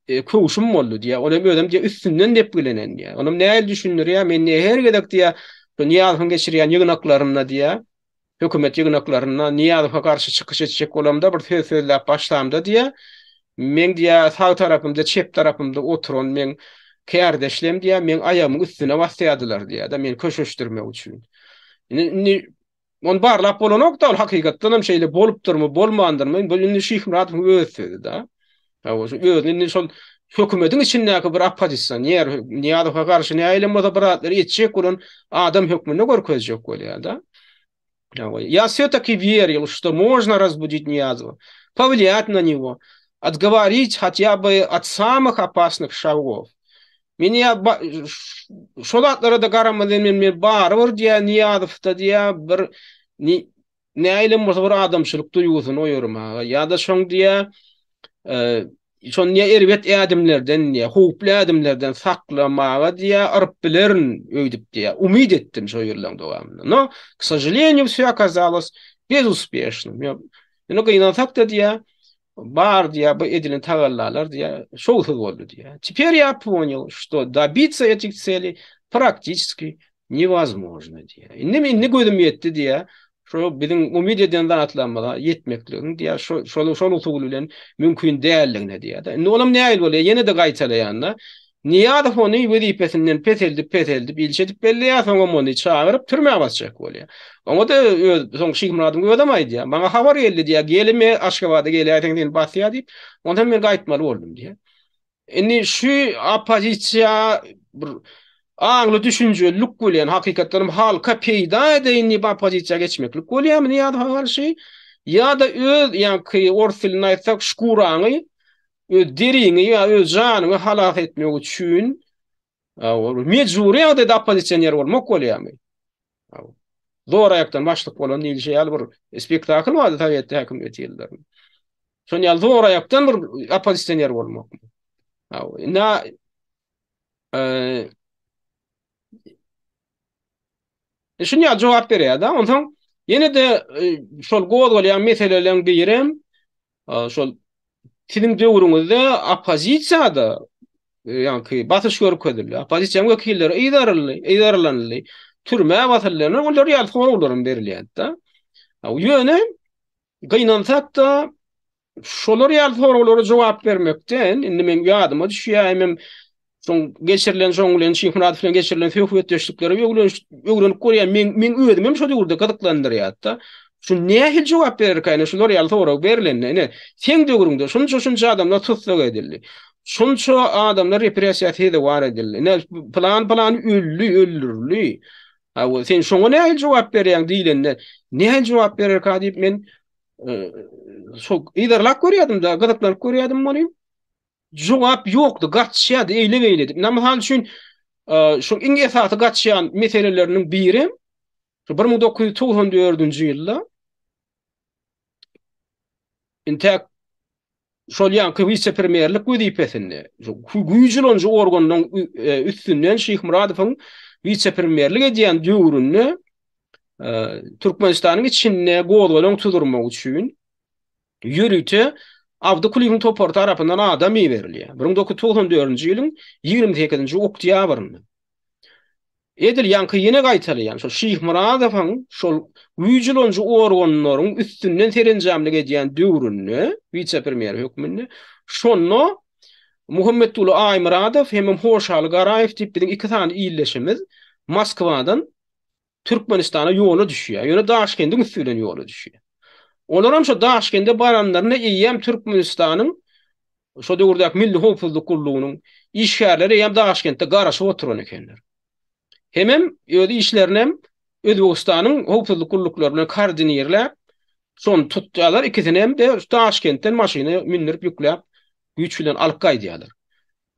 köwşüm boldy diýýär. Ol hem özem diýýär üstünden depgilenen diýýär. Onam nähili düşündirýär, men diýýär her gezek diýýär, şu Nyýazowyň geçirýän ýygnaklarynda diýýär, hökümet ýygnaklarynda Nyýazowa garşy çykyş etjek bolamda bir söz sözläp başlamda diýýär, meň diýýär sag tarapymda, çep tarapymda oturan meň kärdeşlem diýýär, meň aýagymyň üstüne basýardylar diýýär-de, meni köşeşdirmek üçin. Indi Ony barlap bolanok-da, ol hakykatdan hem şeýle bolupdyrmy, bolmandyrmy, bu indi Şyhmyradowyň öz sözi-de. Hawa, şu özüni indi şol hökümetiň içindäki bir oppozisioner, Nyýazowa garşy nähilem bolsa bir zatlar etjek bolan adam hökmünde görkezjek bolýar-da. Hawa, ýa wse-taki weril, što można razbudit Nyýazowa, powliýat na nego, otgovorit hatýa by ot samyh opasnyh şagow. Men ýa şo zatlara-da garamazdan men men barybir diýä Nyýazowda diýä bir näilem bolsa bir adamçylyk duýgusyny oýarmaga ýa-da şoň diýä şony diýä erbet ädimlerden diýä howply ädimlerden saklamaga diýä yryp bilerin öýdüp diýä umyt etdim şo ýyllaryň dowamynda. No, k sožaleniýu wsё okazalos bezuspešnym. Ýöne gynansak-da diýä Bar diýýär, bu edilen tagallalar diýýär, şowsuz boldy diýýär. Teper ýa ponyal, şto dobitsa etih tseli praktiçeski newozmožno diýýär. Indi indi gözüm ýetdi diýýär. Şo biziň umyt eden zatlarymyza ýetmekligiň diýýär, şo şol şol usul bilen mümkin däldigine diýýär-de. Indi olam nähili bolýar? Ýene-de gaýtalaýan-da. Nyýazow ony wezipesinden peseldip, peseldip, ilçi edip belleýär, soňam ony çagyryp, türmä basjak bolýar. Oňa-da öz, soň Şyhmyradyň özem aýdýar, Maňa habar geldi diýýär, gelme, Aşgabada geläýseň seni basýar diýip, onsoň men gaýtmaly boldum diýýär. Indi şu oppozisiýa bir aňly düşünjelilik bilen, hakykatdan hem halka peýda edeýin diýip oppozisiýa geçmeklik bolýarmy Nyýazowa garşy? Ýa-da öz, ýaňky ors dilinde aýtsak, şkuraňy Öz deriňi ýa öz janyňy halas etmek üçin mejbury ýagdaýda oppozisioner bolmak bolýarmy? Zor aýakdan başlyk bolan diýilişi ýaly bir spektakl bardy sowet häkimiýeti ýyllarynda. Şon ýaly zor aýakdan bir oppozisioner bolmakmy? Indi Şuny ýaly jogap berýär-de. Onsoň ýene-de şol gozgalýan meseleleriň birem Şol siziň döwrüňizde oppozisiýada ýaňky basyş görkezildi. Oppozisiýanyň wekilleri yzaryldy, yzarlanyldy. Türmä basyldy. Olar ýaly soraglar hem berilýärdi. Ýöne gynansak-da şolar ýaly soraglara jogap bermekden indi men ýadyma düşýär hemem Şoň geçirilen şoň bilen Şyhmyradow bilen geçirilen söhbetdeşlikleri öwrenip görýän men men özüm hem şo döwürde gyzyklandyrýardy-da. Şu nähili jogap bererkä ine şular ýaly sorag berlende ine seň döwrüňde şunça şunça adamlar tussag edildi. Şunça adamlar repressiýa sezewar edildi. Ine pylan pylan öldi, öldürildi. Hawa sen şoňa nähili jogap berýäň diýlende nähili jogap bererkä diýip men şo yzarlap görýärdim-de, gyzyklanyp görýärdim muny. Jogap ýokdy, gaçýardy eýle-beýle edip. Ine, mysal üçin, şu iň esasy gaçýan meseleleriniň biri şu 1994-nji ýylda intäk şol ýaňky wise-premýerlik wezipesinde, şu güýç ulanyjy organynyň üstünden Şyhmyradowyň wise-premýerlik edýän döwründe Türkmenistanyň içinde gozgalaň tuzurmak üçin ýörite Abdy Kulyýewiň topary tarapyndan adam iberilýär. 1994-nji ýylyň 28-nji oktýabrynda. Edil ýaňky ýene gaýtalaýan, şol Şyhmyradowyň şol güýç ulanyjy organlaryň üstünden serenjamlyk edýän döwründe, wise-premýer hökmünde, şonda Muhammetguly Aýmyradow hemem Hoşaly Garaýew diýip biziň iki sany ildeşimiz Moskwadan Türkmenistana ýola düşýär. Ýöne Daşkendiň üsti bilen ýola düşýär. Olaram şo Daşkende baranlarynda eýýäm Türkmenistanyň şo döwürdäki Milli howpsuzlyk gullugynyň işgärleri eýýäm Daşkentde garaşyp oturan ekenler. Hemem öz işlerinem Özbegistanyň howpsuzlyk gulluklary bilen koordinirläp, şony tutýarlar, ikisinem-de Daşkentden maşyna mündürip ýükläp, güýç bilen alyp gaýdýarlar.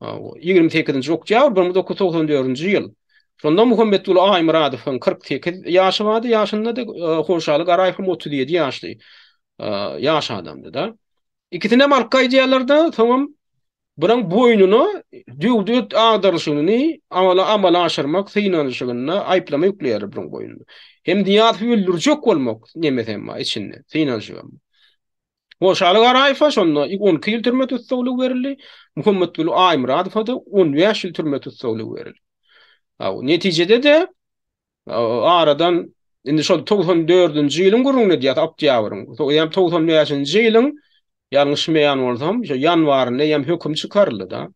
28-nji oktýabr 1994-nji ýyl. Şonda Muhammetguly Aýmyradowyň 48 ýaşy bardy, ýaşyndady, Hoşaly Garaýewiň 37 ýaşly ýaş adamdy-da. Ikisinem alyp gaýdýarlar-da, soňam bulaň boýnuna döwlet agdarylyşygyny amala amala aşyrmak synanyşygynda aýyplama ýükleýärler bulaň boýnuna. Hem Nyýazowy öldürjek bolmak nemesem bar içinde, synanyşygam. Hoşaly Garaýewe şonda 12 ýyl türme tussaglygy berildi. Muhammetguly Aýmyradowa-da 15 ýyl türme tussaglygy berildi. Netijede-de aradan indi şol 94-nji ýylyň gürrüňini edýäs, oktýabryň. Ýa 95-nji ýylyň ýalňyşmaýan bolsam, şo ýanwarynda eýýäm höküm çykaryldy-da.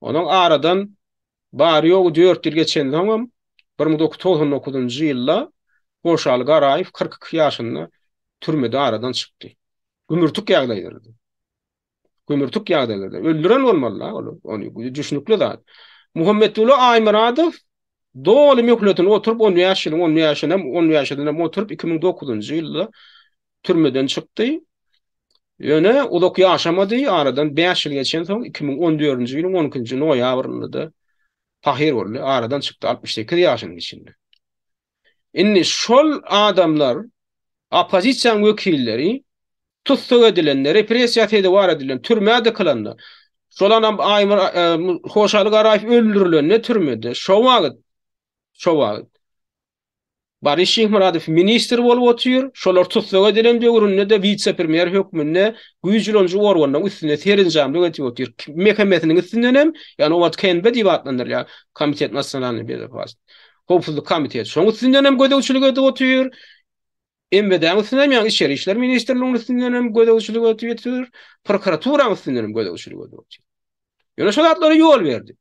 Onuň aradan bary-ýogy dört ýyl geçensoňam, 1999-njy ýylda Hoşaly Garaýew 42 ýaşynda türmede aradan çykdy. Gümürtik ýagdaýlarda. Gümürtik ýagdaýlarda. Öldüren bolmaly-da ol, ony düşnükli zat. Muhammetguly Aýmyradow doly möhletini oturyp, on bäş ýylyň on bäşinem, on bäşisinem oturyp, 2009-njy ýylda türmeden çykdy. Ýöne uzak ýaşamady, aradan bäş ýyl geçensoň, 2014-nji ýylyň on ikinji noýabrynda-da pahyr boldy, aradan çykdy 68 ýaşynyň içinde. Indi şol adamlar, oppozisiýanyň wekilleri tussag edilende, repressiýa sezewar edilende, türmä dykylanda, şol anam Aýmyr Hoşaly Garaýew öldürilende türmede, şo wagt, şo wagt Boris Şyhmyradow ministr bolup otyr, şolar tussag edilen döwründe-de wise-premýer hökmünde güýç ulanyjy organynyň üstünde serenjamlyk edip otyr. MHM-siniň üstündenem, ýagny o wagt KNB diýip atlandyrylýar, Komitet nasionalnyý bezopasnosti, Howpsuzlyk komiteti, şoň üstündenem gözegçilik edip otyr. MWD-niň üstündenem, ýagny Içeri işler ministrliginiň üstündenem gözegçilik edip otyr, prokuraturanyň üstündenem gözegçilik edip otyr. Ýöne şol zatlara ýol berdi.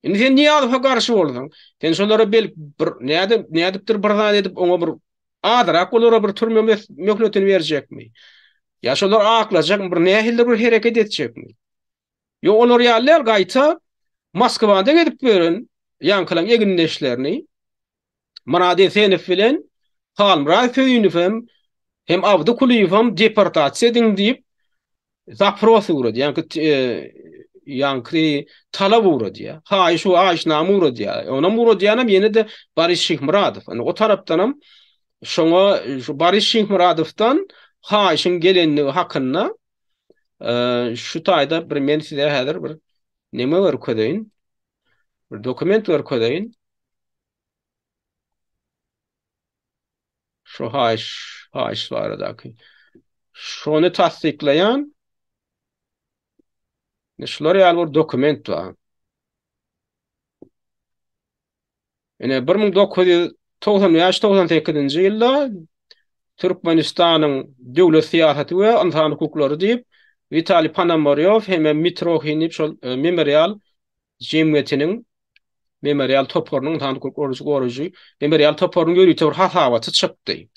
Indi sen Nyýazowa garşy bolsaň, sen şolara belki bir nädip, nädipdir bir zat edip oňa bir azrak olara bir türme möhletini berjekmi? Ýa şolar aklajakmy, bir nähilidir bir hereket etjekmi? Ýok, olar ýaly däl, gaýta Moskwada gezip ýören ýaňkylaň egindeşlerini Myrat Esenow bilen Halmyrat Söýünowem hem Abdy Kulyýewem deportasiýa ediň diýip zapros ugradýar, ýaňky ýaňky talap ugradýar. Haýyş we haýyşnama ugradýar. Onam ugradýanam ýene-de Boris Şyhmyradow. Indi o tarapdanam şoňa şu Boris Şyhmyradowdan haýyşyň gelendigi hakynda şu taýda bir men size häzir bir neme görkezeýin. Bir dokument görkezeýin. Şu haýyş, haýyş baradaky. Şony tassyklaýan şular ýaly bir dokument bar. Ine 1995-98-nji ýylda Türkmenistanyň döwlet syýasaty we ynsan hukuklary diýip Witaliý Ponomarýow hem Mitrohin diýip şol e, memorial jemgyýetiniň Memorial toparynyň ynsan hukuklary goraýjy Memorial toparynyň ýörite bir hasabaty çykdy.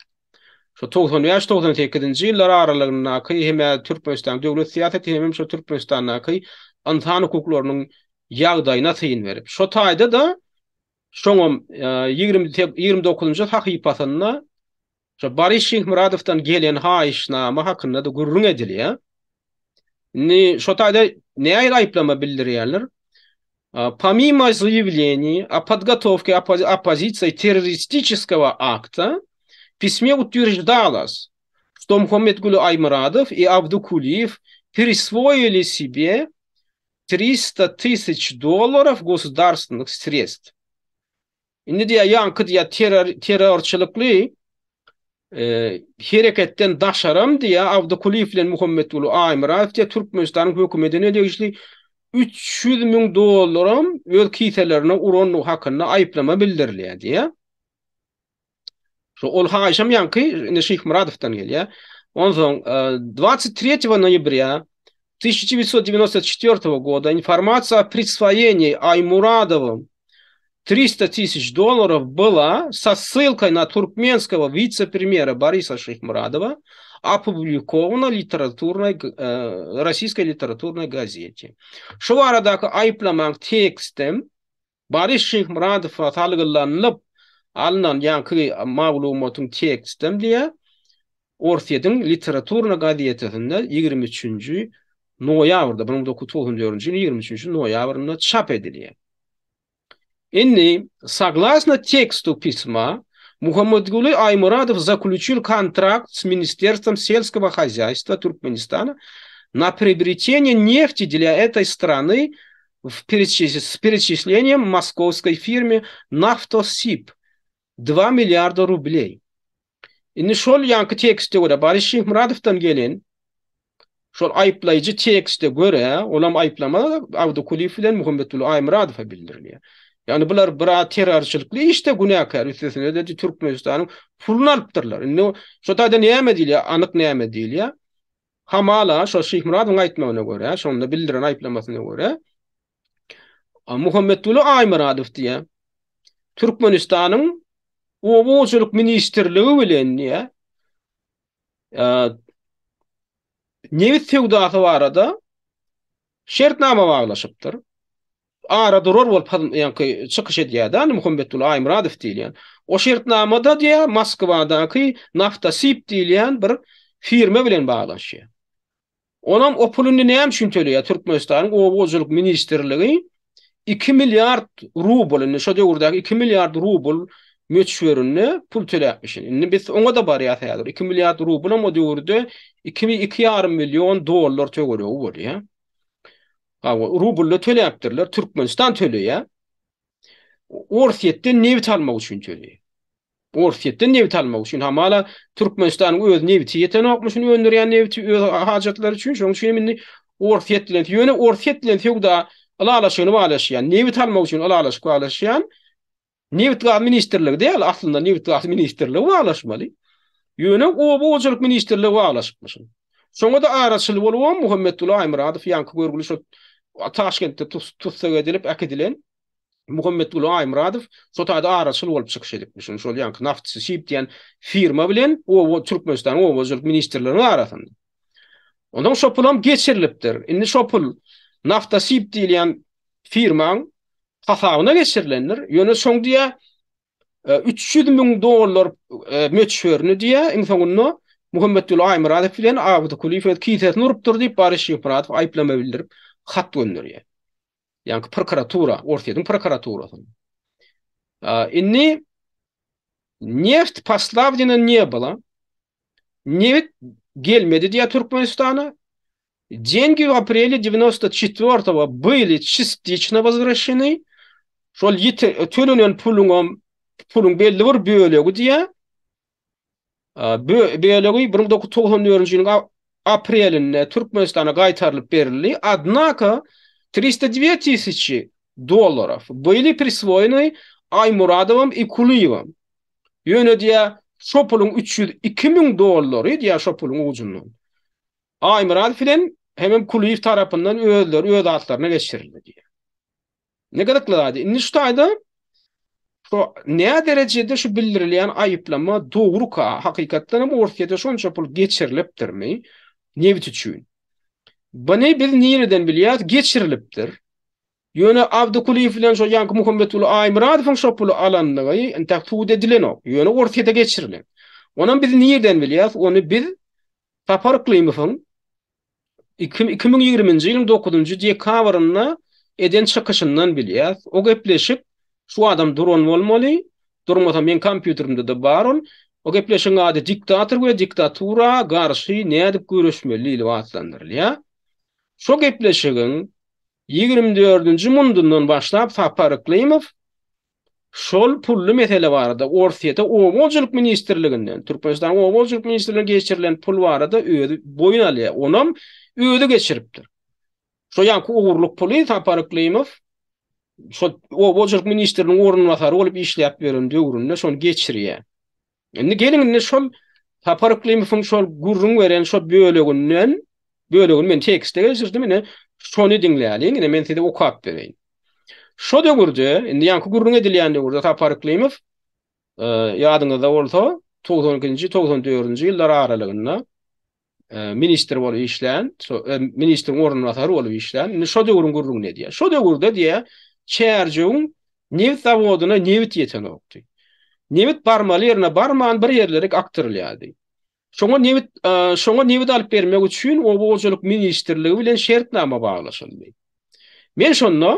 Şu 95-98-nji ýyllar aralygyndaky hem Türkmenistanyň döwlet syýasaty hem şu Türkmenistandaky ynsan hukuklarynyň ýagdaýyna syn berip, şo taýda-da şoňam 29-njy sahypasynda şo Boris Şyhmyradowdan gelen haýyşnama hakynda-da gürrüň edilýär. Indi şo taýda nähili aýyplama bildirýärler? Pomimo заявлений о подготовке оппозицией террористического акта, в письме утверждалось, что Мухаммедгули Аймурадов и Абдукулиев присвоили себе 300 тысяч долларов государственных средств. Indi diýýär, ýaňky diýýär terror terrorçylykly hereketden daşaram diýýär, Abdy Kulyýew bilen Muhammetguly Aýmyradow diýýär, Türkmenistanyň hökümetine degişli 300 müň dollaram öz kiselerine urandygy hakynda aýyplama bildirilýär diýýär. Şo ol haýyşam ýaňky indi Şyhmyradowdan gelýär. Onsoň 23 noýabrýa 1994 года информация о присвоении Аймурадовым 300 тысяч долларов была со ссылкой на туркменского вице-премьера Бориса Шихмурадова опубликована литературной, э, российской литературной газете. Şu baradaky aýyplamaň tekstem Boris Şyhmyradowa salgylanylyp alnan ýaňky maglumatyň tekstem diýýär, Orsýetiň Literaturna gazetesinde ýigrimi üçünji noýabrda, 1994-nji ýylyň ýigrimi üçünji noýabrynda çap edilýär. Indi, согласно тексту письма, Muhammetguly Aýmyradow заключил контракт с Министерством сельского хозяйства Туркменистана на приобретение нефти для этой страны в с перечислением московской фирме Нафтосиб 2 milliarda рублей. Indi şol ýaňky tekste görä, Boris Şyhmyradowdan gelen şol aýyplaýjy tekste görä, olam aýyplama Abdy Kulyýew bilen Muhammetguly Aýmyradowa bildirilýär. Ýagny bular biraz terrorçylykly işde günäkär, üstesine-de Türkmenistanyň puluny alypdyrlar. Indi şo taýda näme diýilýär, anyk näme diýilýär? Hamala, şol Şyhmyradowyň aýtmagyna görä, şonda bildiren aýyplamasyna görä, Muhammetguly Aýmyradow diýýär, Türkmenistanyň Oba hojalyk ministrligi bilen diýýär, nebit söwdasy barada şertnama baglaşypdyr. Ara durar bolup ýaňky çykyş edýär-de, Muhammetguly Aýmyradow diýilýän. O şertnamada diýýär, Moskwadaky Naftasib diýilýän bir firma bilen baglaşýar. Onam o puly indi näme üçin töleýär? Türkmenistanyň Oba hojalyk ministrligi 2 milliard rubl, indi şo döwürdäki 2 milliard rubl möçberinde pul töläpmişin. Indi biz oňa-da barýas häzir. 2 milliard rublam o döwürde 2, 2,5 million dollar töweregi bolýar. Hawa, rublda töläpdirler, Türkmenistan töleýär. Orsýetden nebit almak üçin töleýär. Orsýetden nebit almak üçin hamala Türkmenistanyň öz nebiti ýetenokmyşyn öndürýän nebiti öz hajatlary üçin, şonuň üçin hem indi Orsýet bilen, ýöne Orsýet bilen söwda ylalaşygyny baglaşýan, nebit almak üçin ylalaşyk baglaşýan Nebit-gaz ministrligi däl, aslynda Nebit-gaz ministrligi baglaşmaly. Ýöne Oba hojalyk ministrligi baglaşypmyşyn. Şoňa-da araçyl bolubam Muhammetguly Aýmyradow ýaňky görgüli şo Taşkentde tussag edilip äkidilen Muhammetguly Aýmyradow şo taýda araçyl bolup çykyş edipmişin. Şol ýaňky Naftsib diýen firma bilen oba Türkmenistanyň Oba hojalyk ministrliginiň arasynda. Onsoň şo pulam geçirilipdir. Indi şo pul Naftasib diýilýän firmaň hasabyna geçirilendir. Ýöne soň diýýär, 300 müň dollar möçberini diýýär, iň soňunda Muhammetguly Aýmyradow bilen Abdy Kulyýew öz kisesini urupdyr diýip, Boris Şyhmyradow aýyplama bildirip, hat gönderýär. Ýaňky prokuratura, Orsýetiň prokuraturasyna. Indi neft поставлено не было. Nebit gelmedi diýýär Türkmenistana. Деньги в aprele 94-го были частично возвращены. Şol ýiti tölenen puluňam puluň belli bir bölegi diýýär. Bölegi 1994-nji ýylyň aprelinde Türkmenistana gaýtarylyp berildi. Однако 302 тысячи долларов были присвоены Aýmuradowam и Kulyýewam. Ýöne diýýär, şo puluň 302 müň dollary diýýär şo puluň ujundan. Aýmyradow bilen hemem Kulyýew tarapyndan özleri öz atlaryna geçirildi diýýär. Ne gyzykly zady. Indi şu taýda şu nä derejede şu bildirilýän aýyplama dogruka, hakykatdan hem Orsýete şonça pul geçirilipdirmi nebit üçin? Buny biz nireden bilýäris? Geçirilipdir. Ýöne Abdy Kulyýew bilen şo ýaňky Muhammetguly Aýmyradowyň şo puly alandygy entäk subut edilenok. Ýöne Orsýete geçirilen. Onam biz nireden bilýäris? Ony biz Sapar Yklymowyň. 2020-nji ýylyň dokuzynjy dekabrynda eden çykyşyndan bilýäs. O gepleşik şu adam duran bolmaly, durmasa meň kompýuterimde-de bar ol. O gepleşigiň ady Diktator we diktatura garşy nädip göreşmeli diýlip atlandyrylýar. Şo gepleşigiň 24-nji mundundan başlap Sapar Yklymow şol pully mesele barada Orsýete Oba hojalyk ministrliginden, Türkmenistanyň Oba hojalyk ministrligine geçirilen pul barada özi boýun alýar. Onam özi geçiripdir. Şo ýaňky ogurlyk puly Sapar Yklymow şo Oba hojalyk ministriniň orunbasary bolup işläp ýören döwründe şony geçirýär. Indi geliň indi şol Sapar Yklymowyň şol gürrüň beren şo böleginden, bölegini men tekste geçirdim, ine şony diňläliň, ine men size okap bereýin. Şo döwürde, indi ýaňky gürrüň edilýän döwürde Sapar Yklymow, ýadyňyzda bolsa, 92-nji, 94-nji ýyllar aralygynda ministr bolup işlän, ministriň orunbasary bolup işlän, indi şo döwrüň gürrüňini edýär. Şo döwürde diýýär, Çärjewiň nebit zawodyna nebit ýetenokdy. Nebit barmaly ýerine barman bir ýerlerik akdyrylýardy. Şoňa nebit şoňa nebit alyp bermek üçin Oba hojalyk ministrligi bilen şertnama baglaşyldy. Men şonda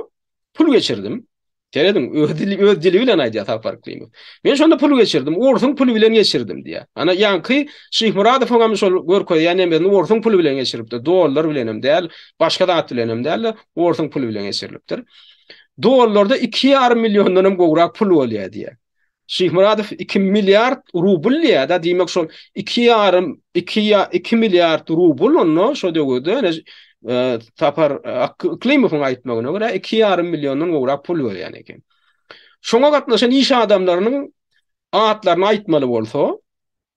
pul geçirdim. Serediň, öz dili, öz dili bilen aýdýar Sapar Yklymow. Men şonda pul geçirdim, orsuň puly bilen geçirdim diýýär. Ana ýaňky Şyhmyradowyň hem şol görkezýän nemesini orsuň puly bilen geçiripdir. Dollar bilen hem däl, başga zat bilen hem däl-de, orsuň puly bilen geçirilipdir. Dollarda 2,5 milliondan hem gowrak pul bolýar diýýär. Şyhmyradow 2 milliard rubl diýýär-de, diýmek şol 2,5 2 2 milliard rubl onda şo döwürde ene e, Sapar Yklymowyň aýtmagyna görä 2,5 milliondan gowrak pul berýän eken. Şoňa gatnaşan iş adamlarynyň atlaryny aýtmaly bolsa,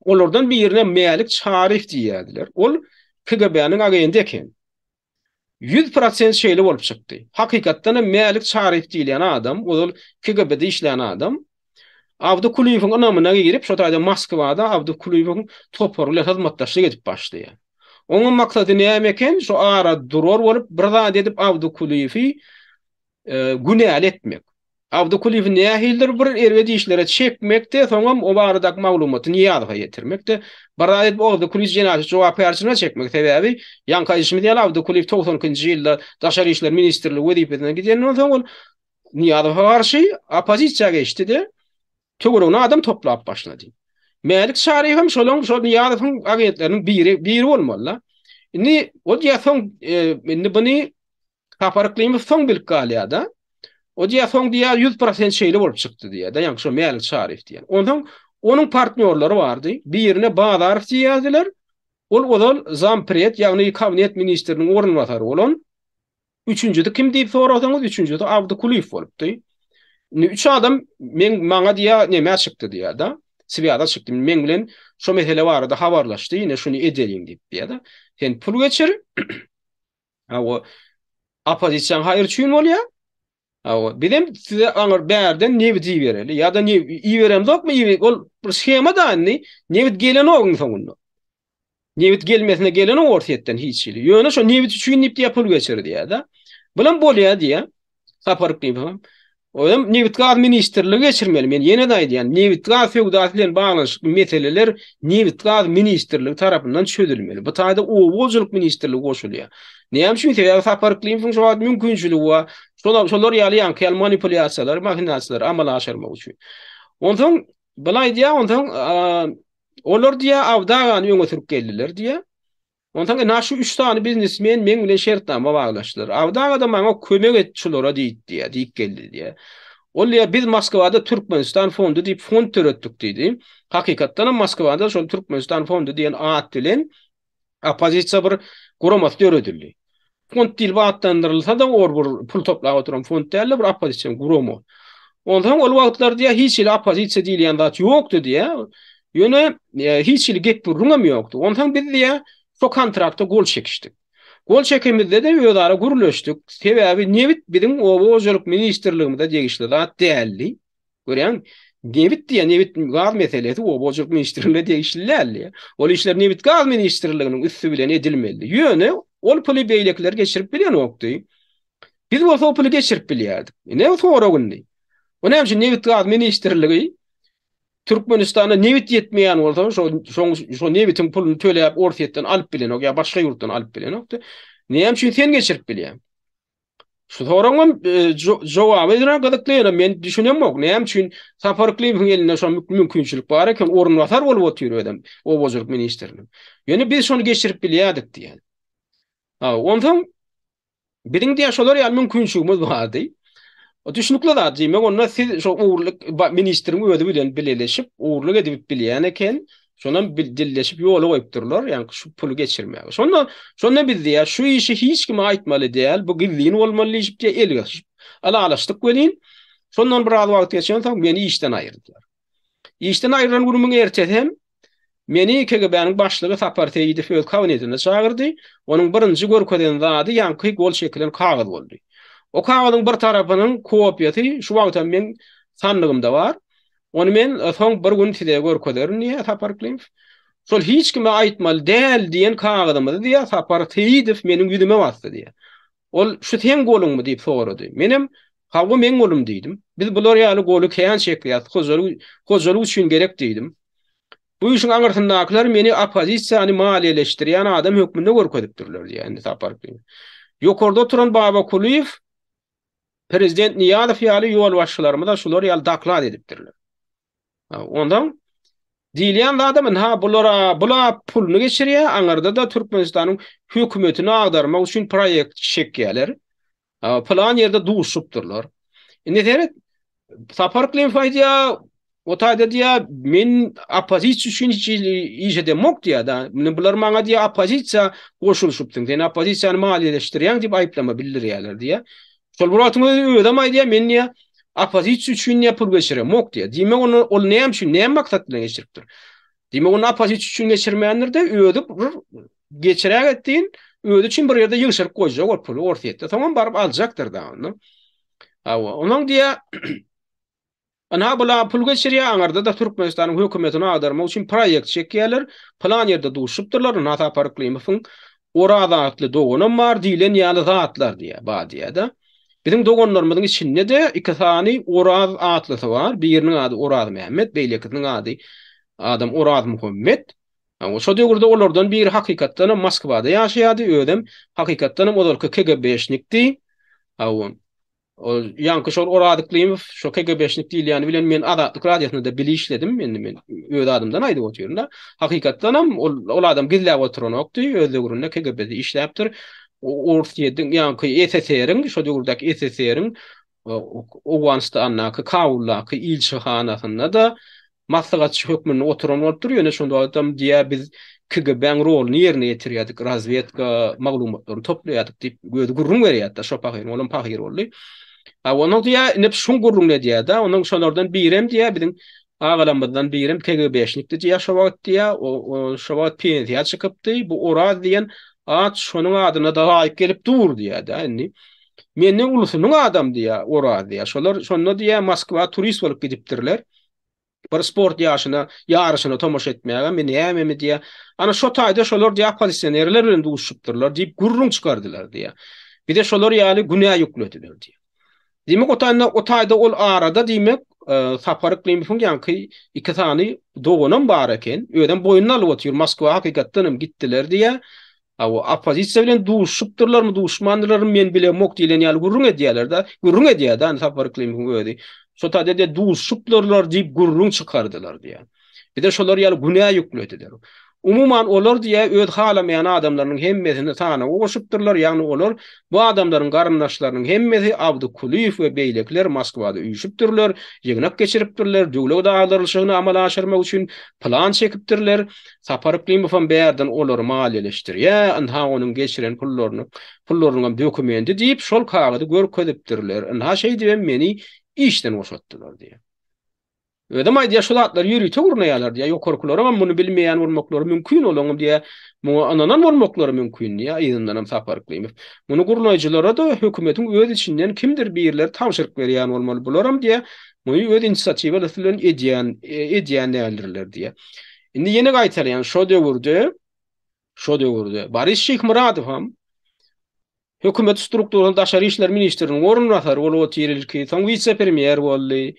olardan birine Mälik Çaryýew diýýärdiler. Ol KGB-niň agenti eken. 100% şeýle bolup çykdy. Hakykatdan hem Mälik Çaryýew diýilýän adam, ozal KGB-de işlän adam, Abdy Kulyýewiň ynamyna girip, şo taýda Moskwada Abdy Kulyýewiň topary bilen hyzmatdaşlyk edip başlaýar. Onuň maksady näme eken? Şo ara durar bolup, bir zat edip Abdy Kulyýewi günäli etmek. Abdy Kulyýewi nähilidir bir erbet işlere çekmekde, soňam o baradaky maglumaty Nyýazowa ýetirmekde, bir zat edip Abdy Kulyýewi jenaýat jogapkärçiligine çekmek. Sebäbi, ýaňky aýdyşymyz ýaly, Abdy Kulyýew 92-nji ýylda Daşary işler ministrligi wezipesinden gidenden soň ol Nyýazowa garşy oppozisiýa geçdi-de, töweregine adam toplap başlady. Mälik Çaryýew hem şolaň, şol Nyýazowyň agentleriniň biri, biri bolmaly-da. Indi o diýýär soň, indi buny Sapar Yklymow soň bilip galýar-da. O diýýär, soň diýýär, 100% şeýle bolup çykdy diýýär-de, ýaňky şo Mälik Çaryýew diýen. Onsoň onuň partnýorlary bardy. Birine Bazarow diýýärdiler. Ol ozal zampred, ýagny kabinet ministriniň orunbasary bolan. Üçünjisi kim diýip sorasaňyz, üçünjisi Abdy Kulyýew bolupdy. Indi üç adam meň maňa diýýär, nämä çykdy diýýär-de. Swýaza çykdy. Meň bilen şo mesele barada habarlaşdy, ine şuny edeliň diýip diýýär-de. Sen pul geçir. Hawa, oppozisiýaň haýyr üçin bolýar. Hawa, bizem size aňyr bärden nebit ibereli ýa-da iberemzokmy, ol bir shema da indi, nebit gelenok iň soňunda. Nebit gelmesine gelenok Orsýetden hiç hili. Ýöne şo nebit üçin diýip diýýär pul geçir diýýär-de. Bulam bolýar diýýär. Sapar Yklymow. Özem nebit-gaz ministrligi geçirmeli. Men ýene-de aýdýan, nebit-gaz söwdasy bilen baglanyşykly meseleler nebit-gaz ministrligi tarapyndan çözülmeli. Bu taýda oba hojalyk ministrligi goşulýar. Näme üçin? Sebäbi Sapar Yklymowyň şo wagt mümkinçiligi bar. Şolar, şolar ýaly ýaňky ýaly manipulýasiýalary, mahinasiýalary amala aşyrmak üçin. Onsoň bulaý diýýär, onsoň olar diýýär, Abdy agany öňe sürüp geldiler diýýär. Onsoň ynha şu üç sany biznesmen meň bilen şertnama baglaşdylar. Abdy aga-da maňa kömek et şulara diýip diýýär, diýip geldi diýýär. Ol diýýär, biz Moskwada Türkmenistan fondy diýip fond döretdik diýdi. Hakykatdan hem Moskwada şol Türkmenistan fondy diýen at bilen oppozisiýa bir guramasy döredildi. Fond diýlip atlandyrylsa-da, ol bir pul toplap oturan fond däldi, bir oppozision gurama. Onsoň ol wagtlar diýýär, hiç hili oppozisiýa diýilýän zat ýokdy diýýär. Ýöne e, hiç hili gep-gürrüňem ýokdy. Onsoň biz diýýär, şo kontrakta gol çekişdik. Gol çekemizde-de özara gürleşdik. Sebäbi nebit biziň oba hojalyk ministrligimize degişli zat däldi. Görýäňmi? Nebit diýen, nebit gaz meselesi oba hojalyk ministrligine degişli däldi. Ol işler nebit gaz ministrliginiň üsti bilen edilmelidi. Ýöne ol puly beýlekiler geçirip bilenokdy. Biz bolsa o puly geçirip bilýärdik. Ine sorag indi. O näme üçin nebit gaz ministrligi Türkmenistanda nebit ýetmeýän bolsa, şo şoň şo nebitiň puluny töläp Orsýetden alyp bilenok ýa başga ýurtdan alyp bilenokdy. Näme üçin sen geçirip bilýäň? Şu soragyň e, jogaby örän gyzykly ýöne men düşünemok. Näme üçin Sapar Yklymowyň elinde şo mümkinçilik bar eken, orunbasar bolup otyr özem obaçylyk ministriniň. Ýöne biz şony geçirip bilýärdik diýýär. Ha, onsoň biziň diýýär şolar ýaly mümkinçiligimiz bardy. O düşnükli zat diýmek, onda siz şo ogurlyk ministriň özi bilen bileleşip, ogurlyk edip bilýän eken. Şonam dilleşip ýola goýupdyrlar, ýaňky şu puly geçirmäge. Şonda, şonda biz diýýär, şu işi hiç kime aýtmaly däl, bu gizlin bolmaly diýşip diýýär, el gysyşyp ylalaşdyk welin, şondan biraz wagt geçensoň meni işden aýyrdylar. Işden aýrylan günümiň ertesi hem meni KGB-niň başlygy Sapar Seýidow öz kabinetine çagyrdy. Onuň birinji görkezen zady ýaňky gol çekilen kagyz boldy. O kagyzyň bir tarapynyň kopiýasy şu wagtam meň sandygymda bar. Ony men soň bir gün size görkezerin diýýär Sapar Yklimow. Şol hiç kime aýtmaly däl diýen kagyzymyzy diýýär, Sapar Seýidow meniň ýüzüme basdy diýýär. Ol şu seň goluňmy diýip sorady. Menem Hawa meň golum diýdim. Biz bular ýaly goly kän çekýäs, hojalyk hojalyk üçin gerek diýdim. Bu işiň aňyrsyndakylar meni oppozisiýany maliýeleşdirýän adam hökmünde görkezipdirler diýýär indi Sapar Yklimow. Ýokarda oturan Baba Kulyýew Prezident Nyýazow ýaly ýolbaşçylarymyza şular ýaly doklad edipdirler. Ondan diýilýän zadam ynha bulara bula puluny geçirýär, aňyrda-da Türkmenistanyň hökümetini agdarmak üçin proýekt çekýärler. Pylan ýerde duşupdyrlar. Indi seret, Sapar Yklymow aýdýar, o taýda diýýär, men oppozisiýa üçin hiç hili iş edemok diýýär-de. Indi bular maňa diýýär, oppozisiýa goşulyşypsyň, sen oppozisiýany maliýeleşdirýäň diýip aýyplama bildirýärler diýýär. Şol bir wagtyň özünde özem aýdýar, men diýýär, oppozisiýa üçin diýýär pul geçiremok diýýär. Diýmek ony ol näme üçin, näme maksat bilen geçiripdir? Diýmek ony oppozisiýa üçin geçirmändir-de, özi bir geçiräk etdiýin, özi üçin bir ýerde ýygşyryp goýjak ol puly Orsýetde. Soňam baryp aljakdyr-da ony. Hawa, onuň diýýär, Ynha bula pul geçirýär, aňyrda-da Türkmenistanyň hökümetini agdarmak üçin proýekt çekýärler, pylan ýerde duşupdyrlar, ynha Sapar Yklymowyň Oraz atly doganam bar diýlen ýaly zatlar diýýär, bar diýýär-de. Biziň doganlarymyzyň içinde-de iki sany Oraz atlysy bar, biriniň ady Orazmämmet, beýlekisiniň ady adam Orazmuhammet. Şo döwürde olardan biri hakykatdanam Moskwada ýaşaýardy, özem hakykatdanam ozalky KGB-şnikdi. Hawa. Ol ýaňky şol Oraz Yklymow, şo KGB-şnik diýilýäni bilen men Azatlyk radiosynda-da bile işledim. Indi men öz adymdan aýdyp otyryn-da. Hakykatdanam ol ol adam gizläp oturanokdy, öz döwründe KGB-de işläpdir. Orsýetiň, ýaňky SSR-iň, şo döwürdäki SSR-iň Owganystandaky, Kabuldaky ilçihanasynda-da maslahatçy hökmünde oturan bolupdyr, ýöne şonda wagtam diýýär biz KGB-niň roluny ýerine ýetirýärdik, razwedka maglumatlaryny toplaýardyk diýip özi gürrüň berýärdi-de, şo pahyryň, olam pahyr boldy. A onuň diýýär, indi şuň gürrüňini edýär-de, onuň şolardan birem diýýär, biziň agalarymyzdan birem KGB-şnikdi diýýär şo wagt diýýär, o şo wagt pensiýa çykypdy, bu Oraz diýen at şonuň adyna-da laýyk gelip dur diýýär-de indi. Menden ulusynyň adam diýýär, Oraz diýýär. Şolar şonda diýýär Moskwa turist bolup gidipdirler. Bir sport ýaşyna, ýaryşyna tomaşa etmäge, men nämemi diýýär. Ana şo taýda şolar diýýär oppozisionerler bilen duşupdyrlar diýip gürrüň çykardylar diýýär. Bize şolar ýaly günä ýüklediler diýýär. Diýmek o taýda, o taýda ol arada diýmek Sapar Yklymowyň ýaňky iki sany doganam bar eken. Özem boýnuna alyp otyr, Moskwa hakykatdan hem gitdiler diýýär. Hawa, oppozisiýa bilen duşupdyrlarmy, duşmandyrlarmy men bilemok diýlen ýaly gürrüň edýärler-de, gürrüň edýär-de indi Sapar Yklymowyň özi. Şo taýda diýýär, duşupdyrlar diýip gürrüň çykardylar diýýär. Bize şolar ýaly günä ýüklediler. Umuman, olar diýýär, öz halamaýan adamlarynyň hemmesini sanawa goşupdyrlar, ýagny olar bu adamlaryň garyndaşlarynyň hemmesi Abdy Kulyýew we beýlekiler Moskwada üýşüpdirler, ýygnak geçiripdirler, döwlet agdarylyşygyny amala aşyrmak üçin plan çekipdirler. Sapar Yklymowam bärden olary maliýeleşdirýär, ynha onuň geçiren pullaryny, pullarynyňam dokumendi diýip, şol kagyzy görkezipdirler. Ynha şeýdibem meni işden boşatdylar diýýär. Özem aýdýar, şu zatlary ýörite gurnaýarlar diýýär. Ýokarkylaryňam muny bilmeýän bolmaklary mümkin, olaňam diýýär, muňa ynanan bolmaklary mümkin diýýär, yzyndanam Sapar Yklymow. Muny gurnaýjylara-da hökümetiň öz içinden kimdir birileri tabşyryk berýän bolmaly. Bularam diýýär, muny öz inisiatiwalasy bilen edýän, edýän däldirler diýýär. Indi ýene gaýtalaýan, şo döwürde, şo döwürde Boris Şyhmyradow hem hökümet strukturasynda daşary işler ministriniň orunbasary bolup otyr ilki, soň wise-premýer boldy.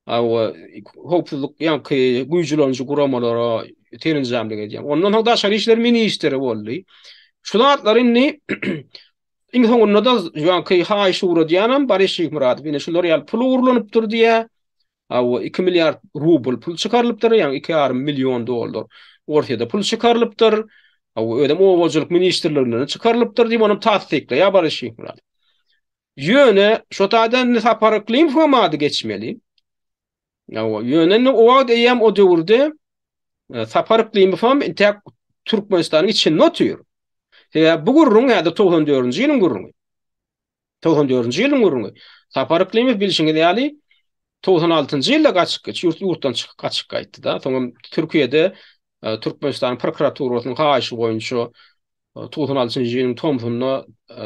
Hawa, howpsuzlyk ýaňky güýç ulanyjy guramalara serenjamlyk edýän. Ondan soň daşary işler ministri boldy. Şu zatlar indi iň soňunda-da ýaňky haýyş ugradýanam Boris Şyhmyradow. Ine şular ýaly pul ogurlanypdyr diýýär. Hawa, 2 milliard rubl pul çykarylypdyr, ýagny 2,5 million dollar Orsýede pul çykarylypdyr. Hawa, özem Oba hojalyk ministrliginden çykarylypdyr diýip, onam tassyklaýar Boris Şyhmyradow. Ýöne şo taýdan indi Sapar Yklymowyň ady geçmeli. Hawa, ýöne indi o wagt eýýäm o döwürde e, Sapar Yklymow hem intäk Türkmenistanyň içinde otyr. Sebäbi bu gürrüň häzir 94-nji ýylyň gürrüňi. 94-nji ýylyň gürrüňi. Sapar Yklymow bilşiňiz ýaly 96-njy ýylda gaçyp, ýurt ýurtdan çykyp gaçyp gaýtdy-da. Soňam Türkiýede e, Türkmenistanyň prokuraturasynyň haýyşy boýunça 96-njy ýylyň tomsunda e,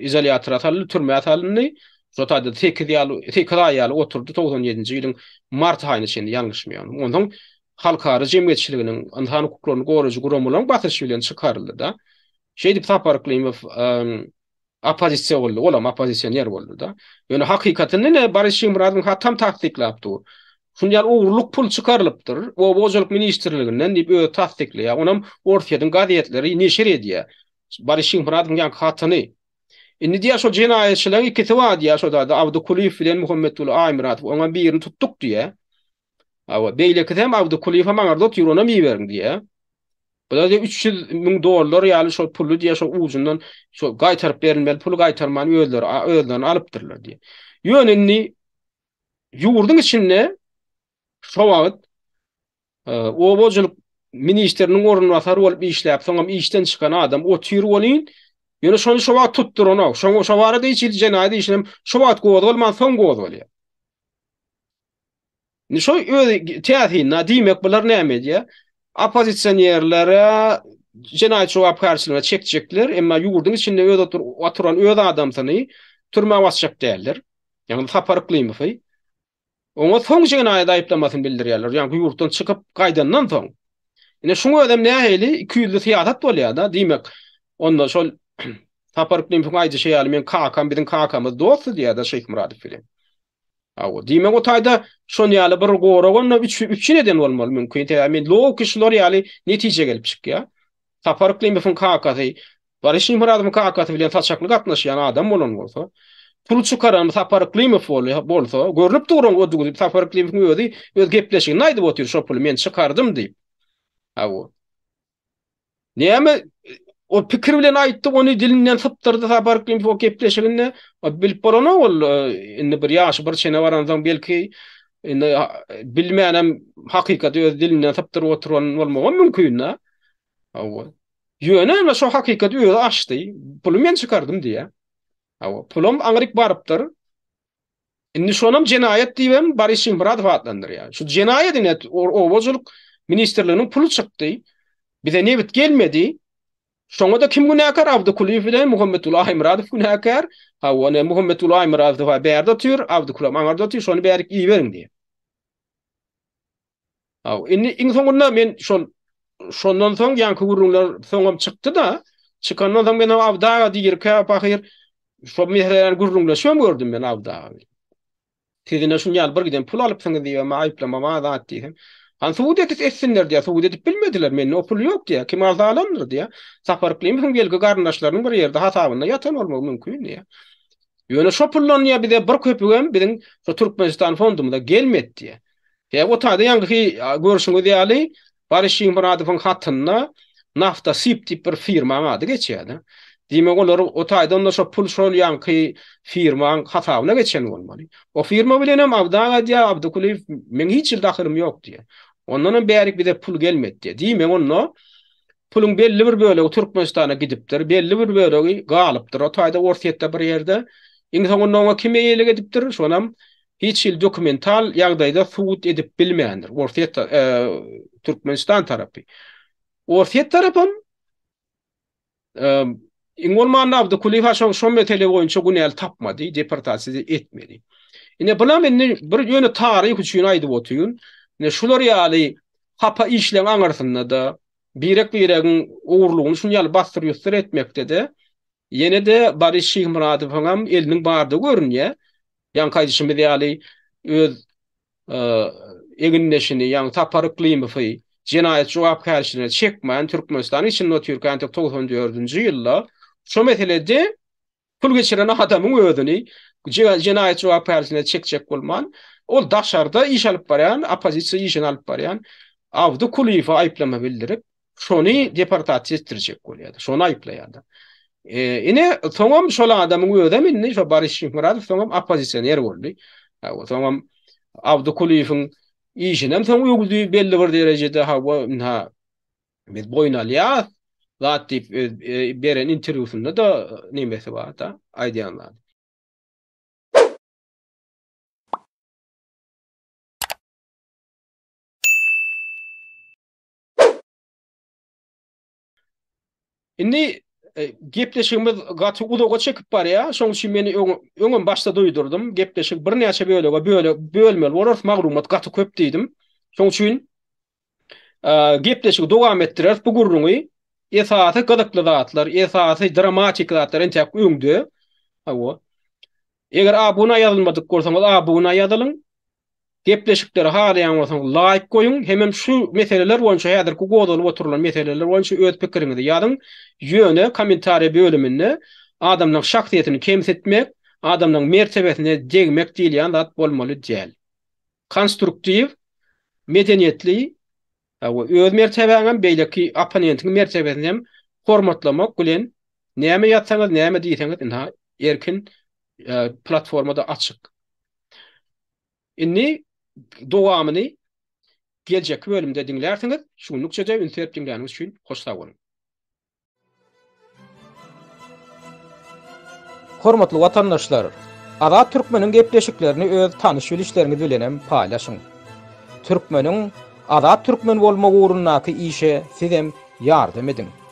izolýatora salyndy, türmä salyndy. Şo taýda 8 ýaly, 8 aý ýaly oturdy 97-nji ýylyň mart aýyna çenli ýalňyşmaýan. Onsoň halkara jemgyýetçiliginiň, ynsan hukuklaryny goraýjy guramalaryň basyşy bilen çykaryldy-da. Şeýdip Sapar Yklymow oppozisiýa boldy, olam oppozisioner boldy-da. Ýöne hakykatynda ine Boris Şyhmyradowyň hatam tassyklap dur. Şuny ýaly ogurlyk pul çykarylypdyr, Oba hojalyk ministrliginden diýip özi tassyklaýar. Onam Orsýetiň gazetleri neşir edýär. Boris Şyhmyradowyň ýaňky hatyny. Indi diýýär şol jenaýatçylaryň ikisi bar diýýär şo zada Abdy Kulyýew bilen Muhammetguly Aýmyradow. Oňam birini tutduk diýýär. Hawa, beýlekisi hem Abdy Kulyýew hem aňarda otyr, onam iberiň diýýär. Bular diýýär 300 müň dollar ýaly şol puly diýýär şol ujundan şol gaýtaryp berilmeli puly gaýtarman özleri özlerine alypdyrlar diýýär. Ýöne indi ýurduň içinde şo wagt oba hojalyk ministriniň orunbasary bolup işläp, soňam işden çykan adam otyr welin, ýöne şony şo wagt tutduranok. Şoňa şo barada hiç hili jenaýat işinem şo wagt gozgalman soň gozgalýar. Indi şo özi täsin-dä, diýmek bular näme edýär? Oppozisionerlere jenaýat jogapkärçiligine çekjekler, emma ýurduň içinde öz oturan öz adamsyny türmä basjak däldir. Ýagny Sapar Yklymowy. Oňa soň jenaýat aýyplamasyny bildirýärler. Ýagny ýurtdan çykyp gaýdandan soň. Ine şuň özem nähili ikiýüzli syýasat bolýar-da. Diýmek, onda şol Sapar Yklymowyň aýdyşy ýaly meň kakam, biziň kakamyz dostdy diýýär-de Şyhmyradow bilen. Hawa, diýmek o taýda şon ýaly bir gorag onda üpjün eden bolmaly mümkin. Sebäbi men logiki şular ýaly netije gelip çykýar. Sapar Yklymowyň kakasy Boris Şyhmyradowyň kakasy bilen saçakly gatnaşýan adam bolan bolsa, pul çykaran Sapar Yklymow bolsa, görnüp dur oň o Sapar Yklymowyň özi öz gepleşiginde aýdyp otyr şo puly men çykardym diýip. Hawa. Näme o pikir bilen aýtdy, ony dilinden sypdyrdy Sapar Yklymow o gepleşiginde. O bilip bolanok ol indi bir ýaşy bir çene baransoň belki indi bilmänem hakykaty öz dilinden sypdyryp oturan bolmagam mümkin-dä. Hawa. Ýöne indi şo hakykaty özi açdy. Puly men çykardym diýýär. Hawa, pulam aňryk barypdyr. Indi şonam jenaýat diýibem Boris Şyhmyradow atlandyrýar. Şu jenaýat ine oba hojalyk ministrliginiň puly çykdy. Bize nebit gelmedi. Şoňa-da kim günäkär? Abdy Kulyýew bilen Muhammetguly Aýmyradow günäkär. Hawa, ine Muhammetguly Aýmyradow bärde otyr, Abdy Kulyýew aňarda otyr, şony bärik iberiň diýýär. Hawa, indi iň soňunda men şol şondan soň ýaňky gürrüňler soňam çykdy-da, çykandan soň men Abdy aga diýirkä pahyr şo meseläni gürrüňleşibem gördüm men Abdy aga bilen. Siz ine şuny ýaly bir giden pul alypsyňyz diýip, maňa aýyplama bar zat diýsem. Hany subut edip etsinler diýýär, subut edip bilmediler, mende o pul ýok diýýär, kim alsa alandyr diýýär. Sapar Yklymowyň belki garyndaşlarynyň bir ýerde hasabynda ýatan bolmagy mümkin diýýär. Ýöne şo puldan diýýär bize bir köpügem biziň şo Türkmenistan fondumyza gelmedi diýýär. Sebäbi o taýda ýaňky görşüňiz ýaly Boris Şyhmyradowyň hatynda Naftasib diýip bir firmaň ady geçýär-de. Diýmek olar o taýda onda şo pul şol ýaňky firmaň hasabyna geçen bolmaly. O firma bilenem Abdy aga diýýär, Abdy Kulyýew meň hiç hili dahylym ýok diýýär. Ondanam bärik bize pul gelmedi diýýär. Diýmek onda puluň belli bir bölegi Türkmenistana gidipdir, belli bir bölegi galypdyr o taýda Orsýetde bir ýerde. Iň soňunda oňa kim eýelik edipdir? Şonam hiç hili dokumental ýagdaýda subut edip bilmändir. Orsýet Türkmenistan tarapy. Orsýet tarapam iň bolmanda Abdy Kulyýew şo şo mesele boýunça günäli tapmady, deportasiýa etmedi. Ine bulam indi bir ýöne taryh üçin aýdyp otyryn. Ine şular ýaly hapa işleň aňyrsynda-da birek-biregiň ogurlygyny şuny ýaly bassyr-ýussur etmekde-de Ýene-de Boris Şyhmyradowyňam eliniň bardygy görünýär. Ýaňky aýdyşymyz ýaly, öz egindeşini, ýagny Sapar Yklymowy. jenaýat jogapkärçiligine çekmän Türkmenistanyň içinde otyrka entek 94-nji ýylda şo meselede pul geçiren adamyň özüni jenaýat jogapkärçiligine çekjek bolman, ol daşarda iş alyp barýan, oppozisiýa işini alyp barýan Abdy Kulyýewe aýyplama bildirip, şony deportasiýa etdirjek bolýardy. Şony aýyplaýardy. E, ine, soňam şol adamyň özem indi şo Boris Şyhmyradow soňam oppozisioner boldy. Soňam Abdy Kulyýewiň işinem soň öwdi belli bir derejede, hawa, ynha biz boýun alýas zat diýip öz e, beren interwýusynda-da nemesi bar-da, aýdýan zady. Indi e, gepleşigimiz gaty uzaga çekip barýar. Şonuň üçin meni öňem başda duýdurdym. Gepleşik birnäçe bölege böle bölmeli bolarys. Maglumat gaty köp diýdim. Şonuň üçin e, gepleşigi dowam etdireris bu gürrüňi. Esasy gyzykly zatlar, esasy dramatik zatlar entek öňde. Hawa. Eger abuna ýazylmadyk bolsaňyz, abuna ýazylyň. Gepleşikleri halaýan bolsaňyz laýk goýuň hemem şu meseleler boýunça häzirki gozgalyp oturylan meseleler boýunça öz pikiriňizi ýazyň. Ýöne kommentariýa bölüminde adamlaň şahsyýetini kemsitmek, adamlaň mertebesine degmek diýilýän zat bolmaly däl. Konstruktiw, medeniýetli we öz mertebäňem beýleki opponentiň mertebesini hem hormatlamak bilen näme ýazsaňyz näme diýseňiz ynha erkin platformada açyk. Indi dowamyny geljekki bölümde diňlärsiňiz. Şu günlükçe-de üns berip diňläniňiz üçin hoş sag boluň. Hormatly watandaşlar! Azat Türkmeniň gepleşiklerini öz tanyş-bilişleriňiz bilenem paýlaşyň. Türkmeniň azat türkmen bolmagy ugrundaky işe sizem ýardam ediň.